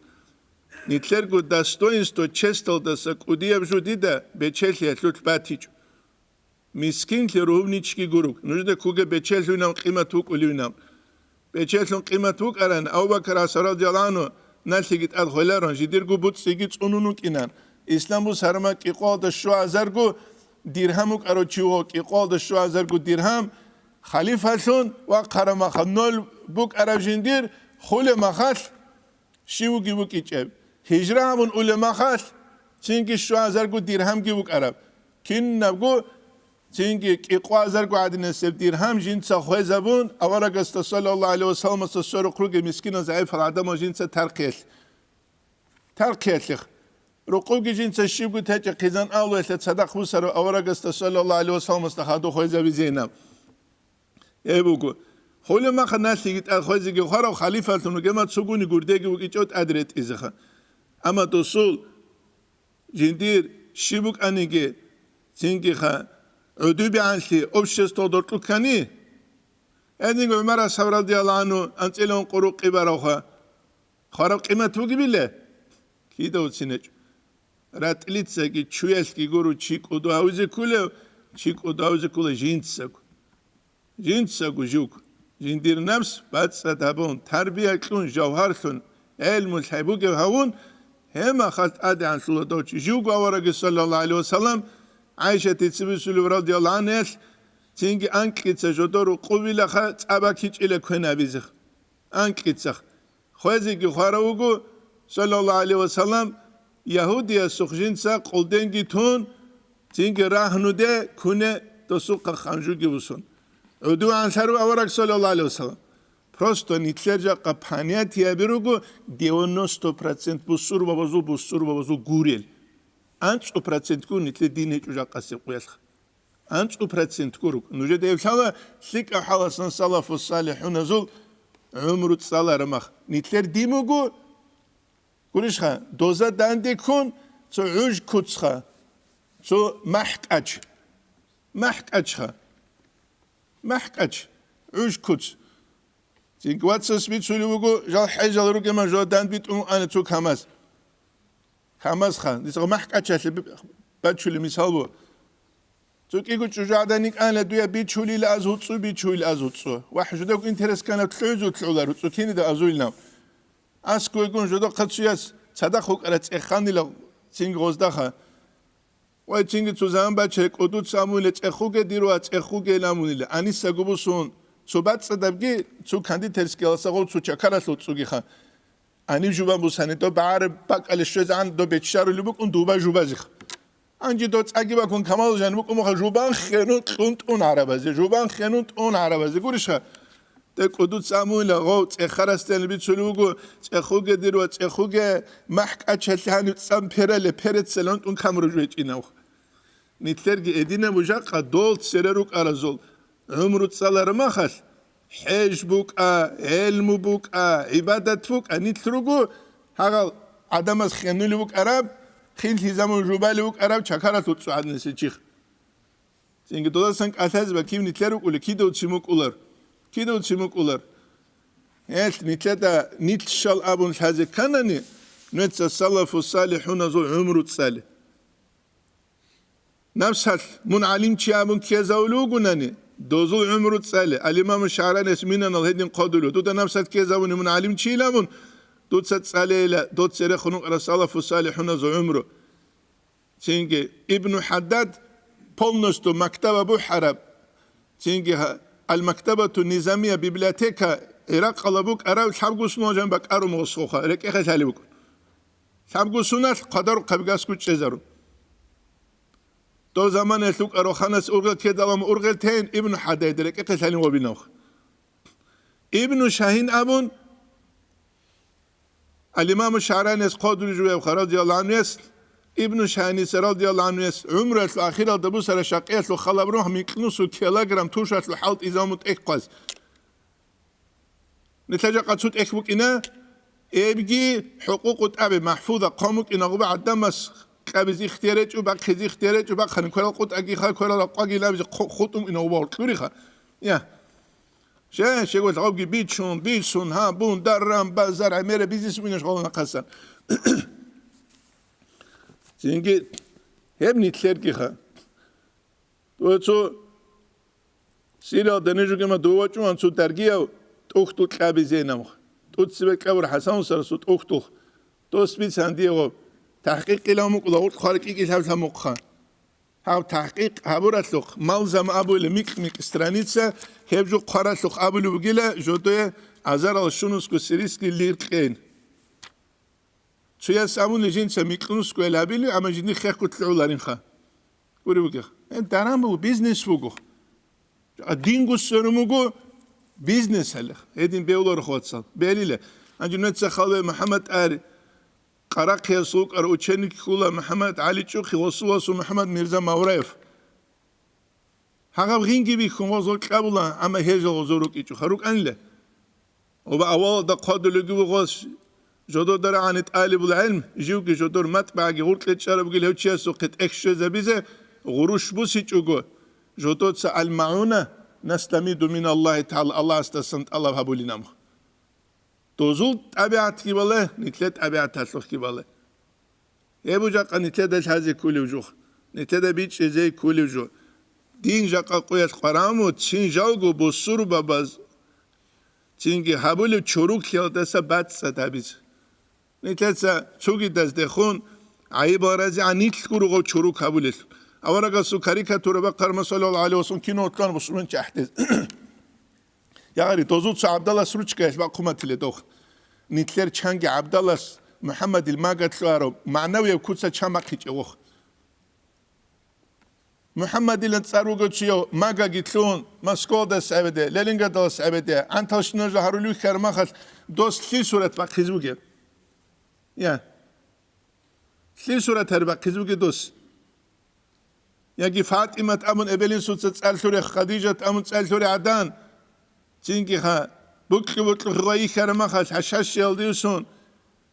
Нилъерго достоинство, честалдаса кӀудияб жо дида бечелъиялъулъ батичӀо. Мискинлъи ругьуничги гуруг. Нужда куга бечелъуйнав къимат вукӀулевинав. Бечелъун къимат вукӀаран, Абу Бакр Асар радияллагьу гӀанхӀу налъиги тӀад хвеларун, жидерго буцӀцӀиги цӀунун вукӀинан. Ислам бусарма кӀикъоялда щуазарго диргьам вукӀарав чи вуго, кӀикъоялда щуазарго диргьам халифалъун вахъараб махал, ноль букӀараб жиндир хулеб махал, щивги вукӀичӀеб. Гьижра гьабун улеб махалъ, цинги щуазарго диргьамги вукӀараб. Кинабго цинги кӀикъоязарго гӀадинасеб диргьам жинца хвезабун, аварагасда саллаллагьу гӀалайгьи вассаламасда сверухъ ругел мискинал, загӀипал гӀадамал жинца тархъиялъ-, тархъиялъех. Рукъубги жинца щибго течӀеб хъизан авлуялъе цадахъ бусарав аварагасда саллаллагьу гӀалайгьи вассаламасда хадуб хвезабизейинаб. Гьеб буго. Хулеб махал налъиги тӀад хвезеги хварав халифалъун вугеб махал цогуни гурдеги вукӀичӀо тӀад ретӀизеха. Амма досул жиндир щиб букӀаниги, цингиха, гӀодобегӀанлъи обществоялда рокьуккани, гьединго ГӀумар асхӀаб радияллагьу гӀанхӀу анцӀила ункъо рукъи баравха. Хвараб къимат бугебила? Кида уцинечӀо. РатӀлицаги чуялъги гуро чи кӀодо гьавизе кколев, чи кӀодо гьавизе ккола жинцаго. Жинцаго жуг, жиндир напс бацӀцӀад гьабун, тарбия кьун, жавгьарлъун, гӀелму лъай бугев гьавун, гьеб махалъ тӀадегӀанлъула дов чи. Живго авараги, саллаллагьу гӀалайгьи вассалам, ГӀайшатица бицулеб радияллагьу гӀанхӀаялъ, цинги анкьица жодор рукъувилаха цӀа бакичӀила квен абизех. Анкьицах. Хвезеги хварав вуго, саллаллагьу гӀалайгьи вассалам, ягьудиясухъ жинца къолденги тун, цинги рагьнуде куне досухъа ханжуги вуссун. ГӀодовегӀанлъарав авараг, саллаллагьу гӀалайгьи вассалам. Просто нилъер жакъа понятиеби руго, девяносто процент бусурбабазул, бусурбабазул гурел. АнцӀу процентгун нилъер дин гьечӀо жакъасеб къуялъха. АнцӀу процентго руго. Нужеда гьеб лъала лъикӀаб хӀаласан салафу салихӀуназул гӀумру цӀалараб мах. Нилъер дин буго, гурищха, доза данде ккун, цо гӀуж куцха, цо махӀкӀач. МахӀкӀачха. МахӀкӀач. ГӀуж куц. Цинги вацас бицулев вуго, жал хӀежал ругеман жо данде битӀун вукӀана цо камаз. Камазха, дица махӀкӀачалъе б-, бачулеб мисал буго. Цо кӀиго чӀужугӀадан йикӀана, дуе бичулила аз гьуцӀу, бичулила аз гьуцӀу. ВахӀ, жудаго интерес ккана, лъугӀизул лъугӀула гьуцӀу, кинида азуйилан. Аскугун жодохъа цуяс цадахъ вукӀара цӀеханила цинги гъоздаха. Ва цинги цо заман бачай, кӀудуца амунила, цӀехуге дир ва цӀехуге ламунила. Анисаго бусун, цо бацӀцӀадабги, цо кондитерскиялдаса гъов цо чакаралъув цӀугиха. Гьаниб жубан бусани, доб багӀараб бакӀалде щвезегӀан доб беччарулеб букӀун дуба жубазеха. Гьанже доб цӀаги бакун камал жан букӀун буха, жубан хенун кьун тӀун гӀарабазе, жубан хенун тӀун гӀарабазе. Гурищха? ТӀе кӀудуца амуйла гъов цӀехарасдани бицулев вуго, цӀехуге дир ва цӀехуге, махӀкӀачалъе гьаниб цӀан перале, перецалъе унтӀун камураб жо гьечӀинав. Нилъерги гьединаб жакъа дол цере рукӀаразул гӀумру цӀалараб махалъ, хӀеж букӀа, гӀелму букӀа, гӀибадат букӀа, нилъ руго гьагъал гӀадамаз хенулев вукӀараб, хинлъи замун жубалев вукӀараб чакаралъув цӀугӀаднесе чих. Цинги додасан кӀалъазе бакив нилъер рукӀули, кидав ци мукӀулар, кидав ци мукӀулар. Гьелъ нилъеда нилъ щал абун лъазе кканани, нуца салафу салихӀуназул гӀумру цӀале. Напсалъ мун гӀалимчи абун ккезавулев вугунани, дозул гӀумру цӀале. Ал-Имаму ШагӀраниялъ Минанал гьедин хъодулев: «Дуда напсалъ ккезавуни мун гӀалимчийилан абун, дуца цӀалейила дов церехун вукӀарал салафу салихӀуназул гӀумру». Цинги Ибну Хаддад полностью мактаба бухӀараб, цинги гьа-, Ал-Мактабату Низамия библиотека ГӀиракъала букӀараб лъабго суналъ жан бакӀарун гъосгъоха, рекӀехъе лъалеб букӀун. Лъабго суналъ хъадарухъаби гасго чӀезарун. Дов заманаялъ вукӀарав ханас ургъел ккедалан ургъел тейин Ибну Хаддад рекӀехъе лъалин вабинавха. Ибну Шагьин абун, Ал-Имаму ШагӀраниялъ хъодулев жугьевха, радияллагьу гӀанхуяс, Ибну Шагьиница радияллагьу гӀангьуяс гӀумруялъул ахиралда бусара шакъиялъул халаб рухӀ микьнусул килограмм тушалъул хӀалтӀизабун тӀехь хъваз. Нилъер жакъа цо тӀехь букӀина, эбги хӀукъукъу тӀаби махӀфуза хъван букӀина гъуба гӀадамас кьабизе ихтияр гьечӀо, бахъизе ихтияр гьечӀо, бахъани кверал къутӀаги ха, кверал ракъваги лабизе хъу-, хутӀун букӀина гъуба гьоркьуриха. Я. Ще, щегол гъобги бичун, бицун, гьабун, дарран, базар, гӀемера бизнес бугинаш гъоло нахъасан. Цинги гьеб нилъергиха. Дова цо Сириялда нижугема дов вачӀун цо даргияв тӀухьдул кьабизейин амх. ТӀуццибе кьабур ХӀасан устарасул тӀухьдулх. Дос бицан диего тахӀкъикъилан мукӀула гъуркь хваркьикӀи лъаб-лъаб мухъа. Гьав тахӀкъикъ гьабуралъухъ, Малзам абула микь-микь страница, гьеб жо хъваралъухъ абулеб бугила, жодое азарал щунусго сирисги лиркьейин. Цояс абуни жинца микьнусго гьабили, амма жиндихъ хехго лъугӀуларинха. Гури бугех. Э, даран буго, бизнес буго. А динго сверун буго, бизнес гьалех. Гьедин бевларухъ вацал. Белила. Гьанже нуца халве МухӀаммад Ари. Къарахъиясул вукӀар ученик хьула МухӀаммад ГӀали ЧӀухъи, гъосул васул МухӀаммад Мирза Мавраев. Гьагъаб гъинги бихьун гъозул кьабула, амма гьежал гъозул рукӀичӀо, ха рукӀанила. Ва авалалда хъвадулеги вугъос жодода рагӀани тӀалибул гӀелм, живги жодор матбагӀаги гъуркье чӀарабгил гьев чиясухъе тӀехь щвезабизе гъурущ бусичӀого, жодоца ал-магӀуна насламиду мин Аллагьи тагӀала, Аллагьасдасан тӀалаб гьабулин амх. Дозул тӀабигӀатги бале, нилъер тӀабигӀаталъухъги бале. Гьеб жакъа нилъеда лъазе кколев жо, нилъеда бичӀчӀизе кколев жо. Дин жакъа къоялъ къвараму, цин жалго бусурбабаз цинги гьабулев чоруклъиялдаса бацӀцӀад гьабизе. Нилъеца цугидаз дехун гӀайибал разигӀан нилъ гурого чорок гьабулелъул. Аварагасул карикатура бахъарма, саллаллагьу гӀалайгьи ва саллам, кино отлъуан бусурманчи ахӀдез. Ягъари, дозул цо гӀабдалас ручкаялъ бахъуматиле дохъ. Нилъер чанги гӀабдалас МухӀаммадил мага лъугьарав, магӀнавияб куца чан бахъичӀев вохъ. МухӀаммадилан цӀар вуго чияв магаги лъун, Москвалдас гӀебеде, Ленинградалас гӀебеде, гӀантал шинажа гьарулев хьармахалъ дос лъил сурат бахъизе бугеб? Я. Лъил сурат гьарбахъизе бугеб дос? Яги ФатӀимат абун эбел-инсуца цӀар лъурехъ, Хадижат абун цӀар лъуре гӀадан, цинги ха, букьу-букьухъе ва йихьараб махалъ хӀашашиялдиусун,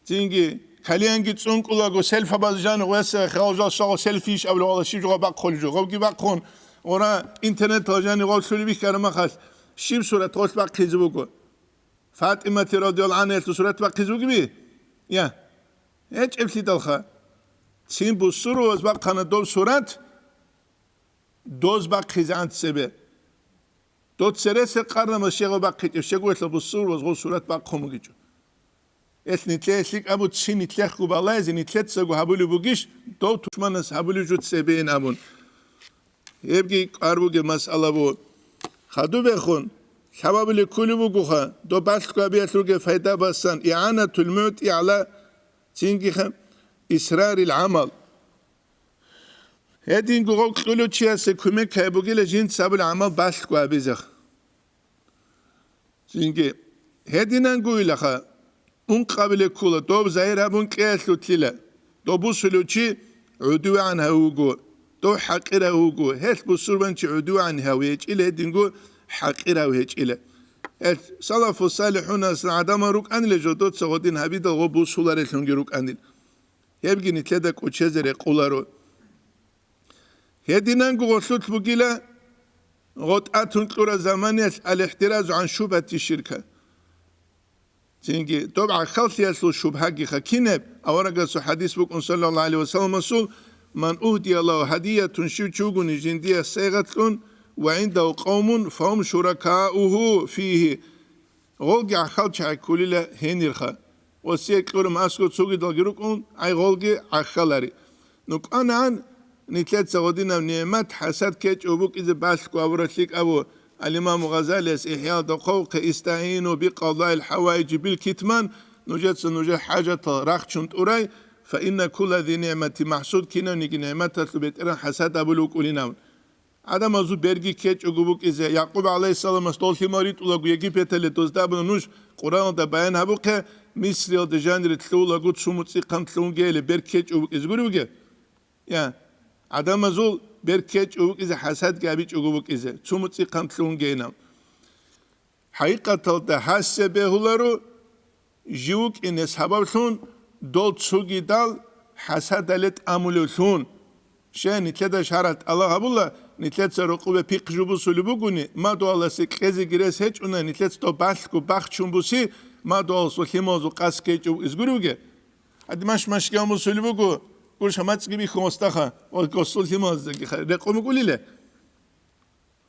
цинги калиянги цӀункӀулаго селфабаз жанив гъвесса хал жал шагъо селфи иш абулев гъала щиб жо бахъулеб жо, гъобги бахъун, ора интернетал жанив гъов лъули бихьараб махалъ щиб сурат гъолъ бахъизе буго? ФатӀимати радияллагьу гӀангьаялъул сурат бахъизе бугеби? Я. ГьечӀеблъидалха. Цин бусурваз бахъана дов сурат, доз бахъизегӀан цебе. Дов цересел къарнамаз щегъов бахъичӀев, щегъуялъа бусурваз гъов сурат бахъун бугичӀо. Эл нилъее лъикӀабу цин нилъехго балайзе нилъецаго гьабулеб бугищ, дов тушманас гьабулеб жо цебейин абун. Гьебги кӀвар бугеб масъала бу. Хадубехун, лъабабулеб кколеб бугоха, доб балъго гьабиялъ ругеб пайда басан, игӀанатул мугӀти гӀала, цинги ха, исрарил гӀамал. Гьединго гъов кьулев чиясе кумек гьабугила жинца гьабулеб гӀамал балъго гьабизех. Цинги, гьединангуилаха, ункъабиле ккула, доб загьир гьабун кьеялъулъила, доб бусулев чи гӀудувегӀан гьав вуго, дов хӀакъирав вуго, гьелъ бусурбанчи гӀудувегӀан гьав гьечӀила, гьединго хӀакъирав гьечӀила. Гьелъ салафу салихӀунас гӀадамал рукӀанила жодоца гъодин гьабидал гъо бусуларелъунги рукӀанил. Гьебги нилъеда кӀочезе рекъоларо. Гьединанго гъолъулъ бугила, гъо тӀатун кьураб заманиялъ алихӀтиразу гӀан шубгьати ширка. Цинги, доб гӀахьаллъиялъул шубгьагиха кинаб, аварагасул хӀадис букӀун, саллаллагьу гӀалайгьи ва салламасул, «Ман угьдия лагьу гьадиятун», щив чи вугони жиндие сайгъатлъун, «ва гӀиндагьу къавмун, фагьум шуракауху фигьи», гъолги гӀахьал чагӀи кколила гьенирха. Осие кьураб аскӀор цогидалги рукӀун, гӀай гъолги гӀахьалари. Ну кӀванагӀан нилъеца гъодинаб нигӀмат хӀасад ккечӀого букӀизе балъго абураб лъикӀабу, ал-Имаму Гъазалияс ИхӀяалда хъвавухъе, «ИстагӀину бикъадаил хӀаваижи бил китман», нужеца нужер хӀажатал рахчун тӀурай, «фа инна кулла зи нигӀмати махӀсуд», кинавниги нигӀматалъул бетӀеран хӀасад абулев вукӀулин абун. ГӀадамазул берги ккечӀого букӀизе, Якъуб гӀалайгьиссаламас дол лъимал ритӀулаго Египеталде дозда абуна нуж, Къуръаналда баян гьабухъе, Мисриялда жанире лъугьулаго цо муцӀихъан лъугьун гейилеб берги ккечӀого букӀизе гури бугеб? Я, гӀадамазул беркечӀо букӀизе, хӀасадги абичӀого букӀизе, цо муцӀихъан лъугьунгейилан. ХӀакъикъаталда гьассе бегьуларо, жив вукӀине сабаблъун, дол цогидал хӀасадалде тӀамулевлъун. Щай, нилъеда шаргӀалъ тӀалаб гьабула, нилъеца рокъобе пихъ жо босулеб бугони, мадугьаласе кьезеги рес гьечӀони, нилъеца доб балъго бахчун буси, мадугьаласул лъималазул къасд ккечӀев изгуревги. Гьадин, маш-машгиял босулеб буго, гурищ, мацӀги бихьун вастаха, ва госул лъималаздаги ха-, рекъон букӀулила.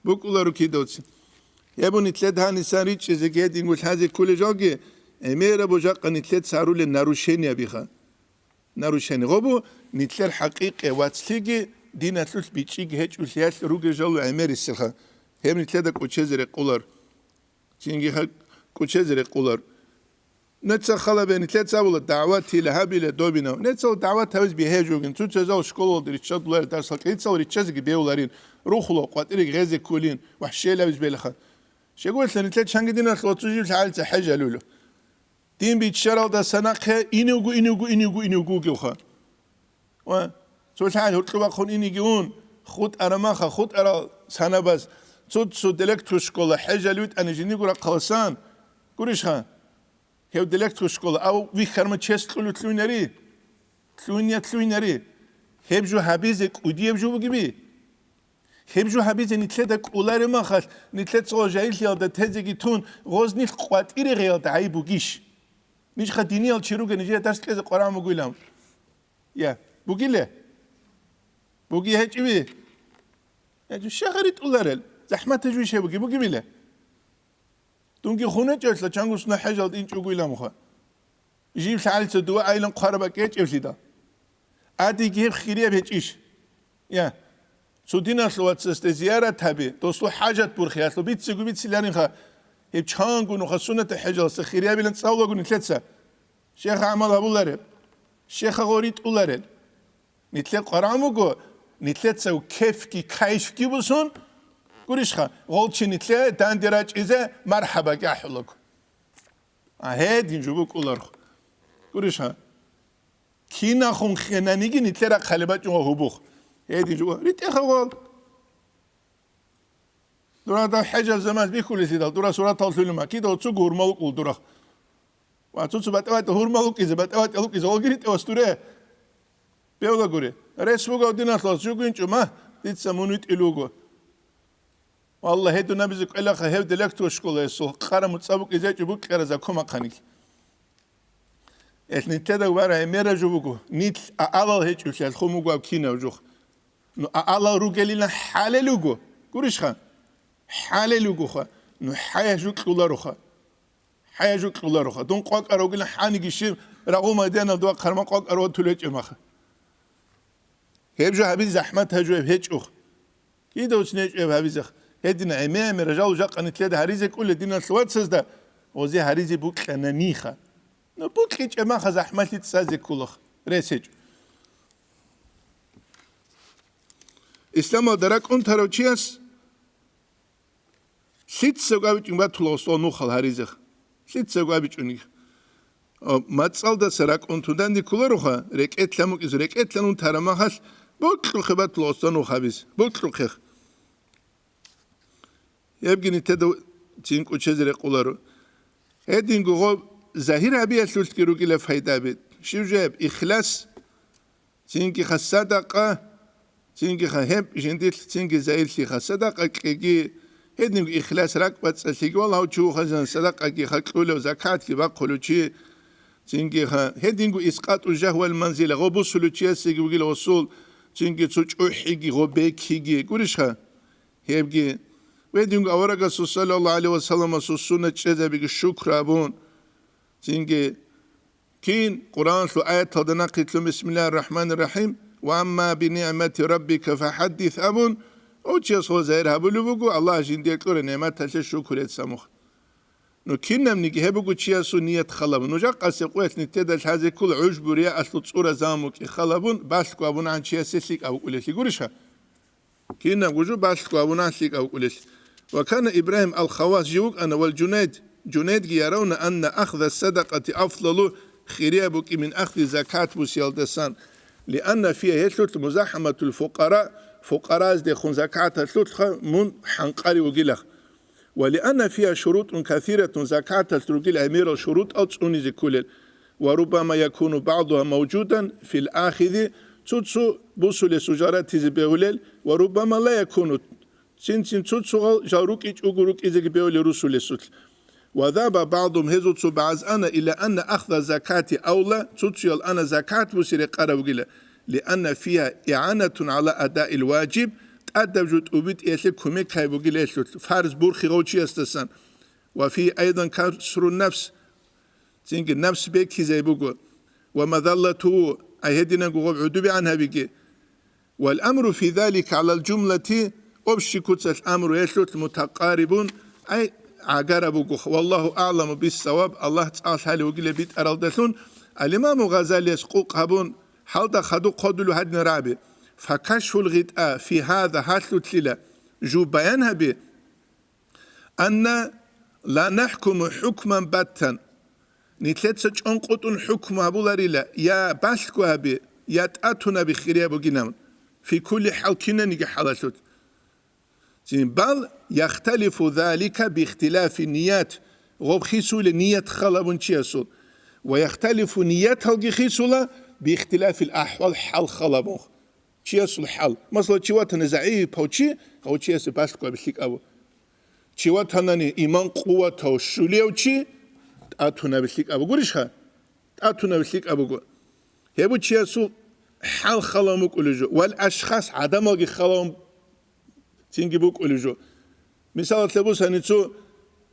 БукӀуларо кидавцин. Гьеб нилъеда гьанисан ричӀчӀизеги гьединго лъазе кколел жалги, гӀемераб жакъа нилъеца гьарулел нарушениябиха. Нарушение. Гъобу нилъер хӀакъикъи вацлъиги диналъулъ бичӀчӀиги гьечӀолъиялъ ругел жал гӀемерисеха. Гьеб нилъеда кӀочезе рекъолар. Цинги гьа-, кӀочезе рекъолар. Нилъеца халабе, нилъеца абула, дагӀватила гьабила добинав. Нилъецал дагӀват гьабиз бигье жугин. Цоцазал школалда риччадуларел дарсал кӀицал риччазеги бевларин. Рухула къватӀиреги гъезе кколин. ВахӀшел абиз белха. Щегоялъа нилъер чанги диналъ ва цо жив лъагӀалица хӀежалула. Дин биччаралдаса нахъе иневго, иневго, иневго, иневго вугевха. Ва цо лъагӀел гьоркьоб бахъун инеги ун, хутӀараб маха, хутӀарал санабаз, цо-цо директор школа хӀежалев витӀани жиндирго рахъаласан, гурищха? Гьев директор школа, ав вихьарма чес кьулев лъугьинари? Лъугьине, лъугьинари. Гьеб жо гьабизе кӀудияб жо бугеби? Гьеб жо гьабизе нилъеда кӀолареб махалъ, нилъеца гъо жагьиллъиялда тезеги тун, гъоз нилъ къватӀире гъеялда гӀайиб бугищ? Нижха диниял чи ругел, нижее дарс кьезе къварагӀун бугилан. Я, бугиле? Буги гьечӀеви? ГьечӀо, щай гъари тӀуларел? ЗахӀматаб жуй щай буги, бугебила? Дунги хун гьечӀевлъа, чангу сунал хӀежалда инчӀого иламуха. Жив лъагӀалица дова айилан хъвараб бакӀ гьечӀевлъидал. Адиги гьеб хирияб гьечӀищ? Я. Цо диналъул вацасде зиярат гьаби, досул хӀажат бурхиялъул бицего бициларинха, гьеб чанго нуха суннатаб хӀежалъа хириябилан цӀалулаго нилъеца. Щеха гӀамал гьабулареб? Щеха гъо ритӀуларел? Нилъер къварагӀун буго, нилъеца кефги кайфги бусун, гурищха, гъолчи нилъее данде рачӀизе мархӀабаги ахӀулаго. А гьедин жо букӀуларху. Гурищха? Кинахун хенаниги нилъер рахъалеб бачӀун ва гьубухъ. Гьедин жо ритӀеха гъол. Дура дав хӀежаб заман бихьулелъидал, дура суратал лъугьине ма, кида оцуго гьурмал вукӀул дурахъ. Ва цо-цо батӀа-батӀа гьурмал вукӀизе, батӀа-батӀа вукӀизе, олги ритӀе ва стуре. Бевла гури. Рес вугав диналъул, жугинчӀо ма, дица мун витӀил вуго. Валлагь, гьедун абизе кӀвелаха гьев директор школаялъул, къара муцӀа букӀизечӀо букӀара закон бахъанилъ. Эл нилъеда вара гӀемера жо буго, нилъ аалал гьечӀолъиялъ хун буго гьаб кинав жух. Ну аалал ругелилан хӀалел вуго. Гурищха? ХӀалел вугоха. Ну хӀая жу кьулароха. ХӀая жу кьулароха. Дун къвакӀар вугилан хӀаниги щиб рагъул майданал дова хъарман къвакӀар ватулечӀеб маха. Гьеб жо гьабизе захӀмат гьаб жо гьеб гьечӀо. Кидавцин гьечӀеб гьабизехъ. Гьедин гӀемер-гӀемер жал жакъа нилъеда гьаризе кӀула диналъул вацазда, гъозе гьаризе букьананиха. Ну, букьичӀеб маха захӀмалъи цӀазе кколахъ, рес гьечӀо. Исламалда ракӀун тарав чияс лъицаго абичӀун батула гъосул нухал гьаризехъ. Лъицаго абичӀунигихъ. О, мацӀалдаса ракӀун туданде кколароха, рекӀелъ мукӀиз, рекӀелъан унтараб махалъ, бокьухъе батула гъосда нух гьабиз, бокьухъех. Гьебги нилъеда цин кӀочезе рекъоларо. Гьединго гъоб загьир гьабиялъулъги ругила пайдаби. Щив жеб? Ихлас. Цинги ха садакъа, цинги ха гьеб жиндилъ, цинги загьирлъи ха садакъа кьеги, гьединго ихлас ракӀбацӀцӀалъиги, валлагь, гьав чи вухазан садакъаги ха кьулев, закатги бахъулев чи, цинги ха гьединго искъатӀу жагь вал манзила, гъо бусулев чиясеги вугила гъосул, цинги цо чӀухӀиги, гъо бекиги, гурищха? Гьебги. Гьединго аварагасул саллаллагьу гӀалайгьи ва салламасул суннат чӀезабиги шукру абун, цинги Кин Къуръаналъул аяталда нахъе лъун, бисмиллагьир рахӀманир рахӀим, «Ва амма би нигӀмати раббика фахӀаддис» абун, гьав чияс гъо загьир гьабулеб буго, Аллагь жиндие кьураб нигӀматалъе шукур гьечӀ самухъ. Ну, кинабниги гьеб буго чиясул ният халабун. Нуж жакъасе къоялъ нилъеда лъазе ккола гӀужбу-рияалъул цӀура замукӀи халабун, балъго абунагӀан чиясе лъикӀаб букӀулелъи, гурищха? Кинабго жо балъго абуна лъикӀав кӀулелъ. Ва кана Ибрагьим ал-Хаввас жив вукӀана, вал Жунайд, Жунайдги яравна анна ахза садакъати афзалу, хирияб букӀи мин ахзи закат бусиялдасан. Лианна фия гьелъулъ музахӀаматул фукъара, фукъараздехун закаталъулъха мун хӀанкъарив вугилах. Ва лианна фия шурутун касиратун, закаталъ ругел гӀемерал шурутӀал цӀунизе кколел. Ва руббама якуну багӀдугьа мавжудан фил ахизи, цо-цо бусулесул жал ратизе бегьулел, ва руббама ла якуну, цин-цин цо-цогъал жал рукӀичӀого рукӀизеги бегьулел русулесулъ. Ва заба багӀдум, гьезул цо багӀаз ана, ила анна ахза закати авла, цо-цоял ана закат буси рекъарав вугила, лианна фиха игӀанатун гӀала адаил важиб, тӀадаб жо тӀубитӀиялъе кумек гьаб бугила гьелъулъ, фарз бурхи гъав чиясдасан. Ва фи айдан касру нафс, цинги нафс бекизай буго, ва мазаллату, ай гьединанго гъоб гӀудубигӀан гьабиги. Вал амру фи залика гӀалал жумлати, общий куцалъ амру гьелъулъ мутакъарибун, ай гӀагараб буго. Валлагьу аъламу биссаваб, Аллагь цӀалъ гьалев вугила битӀаралдалъун, ал-Имаму Гъазалияс къукъ гьабун, гьалда хадуб хъодулев гьадин раби. Факашфул гъитӀа фи гьаза, гьалъулъила жу баян гьаби, анна ла нахӀкуму хӀукман баттан, нилъеца чӀонкъутӀун хӀукму гьабуларила, я балъго гьаби, я тӀатунаби хирияб бугинаб, фи кулли хӀал, кинаниги хӀалалъулъ. Цин бал яхталифу залика бихтилафи ният, гъоб хисуле ният халабун чиясул, ва яхталифу нияталги хисула бихтилафил ахӀвал, хӀал халабун. Чиясул хӀал. Масала, чи ватани загӀипав чи, гьав чиясе балъго гьаби лъикӀабу. Чи ватанани иман къуватав щулев чи, тӀатунаби лъикӀаб бугурищха? ТӀатунаби лъикӀаб буго. Гьеб чиясул хӀал халавун букӀулев жо. Вал ашхас, гӀадамалги халавун цинги букӀулев жо. Мисалалъе бусани, цо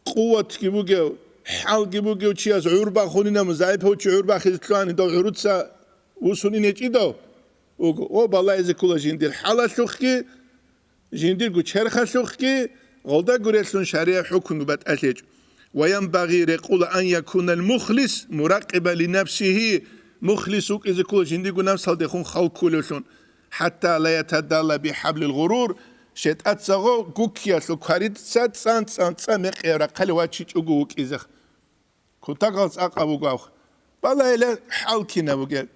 къуватги бугев, хӀалги бугев чияс гӀур бахунинаб, загӀипав чи гӀур бахизе лъугьани, дов гӀуруца вусун ине чӀидав? Уго, о, балагьизе ккола жиндир хӀалалъухъги, жиндирго черхалъухъги, гъолда гурелъун шаригӀ хӀукму батӀалъ гьечӀо. Ва янбагъи, рекъула, ан якунал мухлис муракъиба ли нафсигьи, мухлис вукӀизе ккола жиндирго напсалдехун хал кколевлъун. ХӀатта ла ятадалла бихӀаблил гъурур, шайтӀаца гъо гуккиялъул кварица цӀан-цӀан-цӀа мекъи рахъалев вачичӀого вукӀизе. Кутакал цӀакъаб буго авх. Балагьила хӀал кинаб бугеб.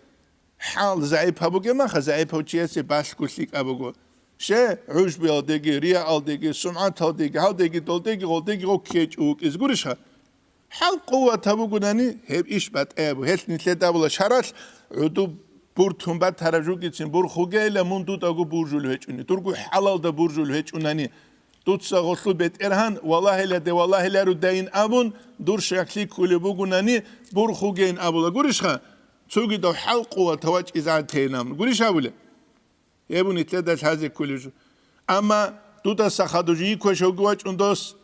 ХӀал загӀипаб бугеб маха, загӀипав чиясе балъго лъикӀаб буго. Ще, гӀужбуялдеги, рияалдеги, сумгӀаталдеги, гьалдеги, долдеги, гъолдеги гъо ккечӀо вукӀиз гурищха? ХӀал къуватаб бугунани, гьеб иш батӀаябу. Гьелъ нилъеда абула шаралъ, гӀуду буртун батараб жугицин бурхугейила мун дудаго буржул гьечӀуни, дурго хӀалалда буржул гьечӀунани. Дуца гъолъул бетӀергьан валагьиладе валагьиларудайин абун, дур щаклъи ккулеб бугунани, бурхугейин абула гурищха? Цогидав хӀал къуватав вачӀизагӀан тейин абун гурищ абулеб? Гьеб нилъеда лъазе кколеб жо. Амма дудаса хадув жийи квешавги вачӀун дос,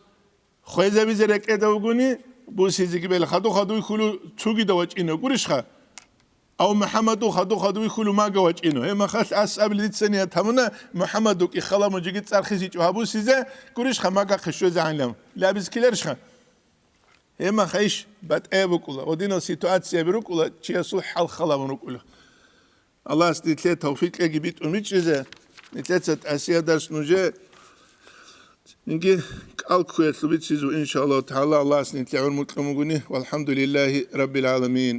хвезабизе рекӀеда вугони, бусизеги бел хадув-хадув вихьулев цугида вачӀинав гурищха? Ав МухӀаммадув хадув-хадув вихьулев мага вачӀинав. Гьеб махалъ ас абили дица ният гьабуна, МухӀаммадукӀи хала мужиги цӀархисичӀо гьабусизе гурищха, магахъе щвезегӀанилан. Лабиз ккеларищха? Гьеб маха иш батӀаяб букӀула, гъодинал ситуацияби рукӀула, чиясул хӀал халабун рукӀула. Аллагьас нилъе тавфикъ кьеги битӀун бичӀчӀизе, нилъеца тӀасияб дарс нужее инги кӀал ккуялъул бицизе, иншааллагьу тагӀала, Аллагьас нилъе гӀумру кьун бугони. Валхамдулиллагьи раббил гӀаламин.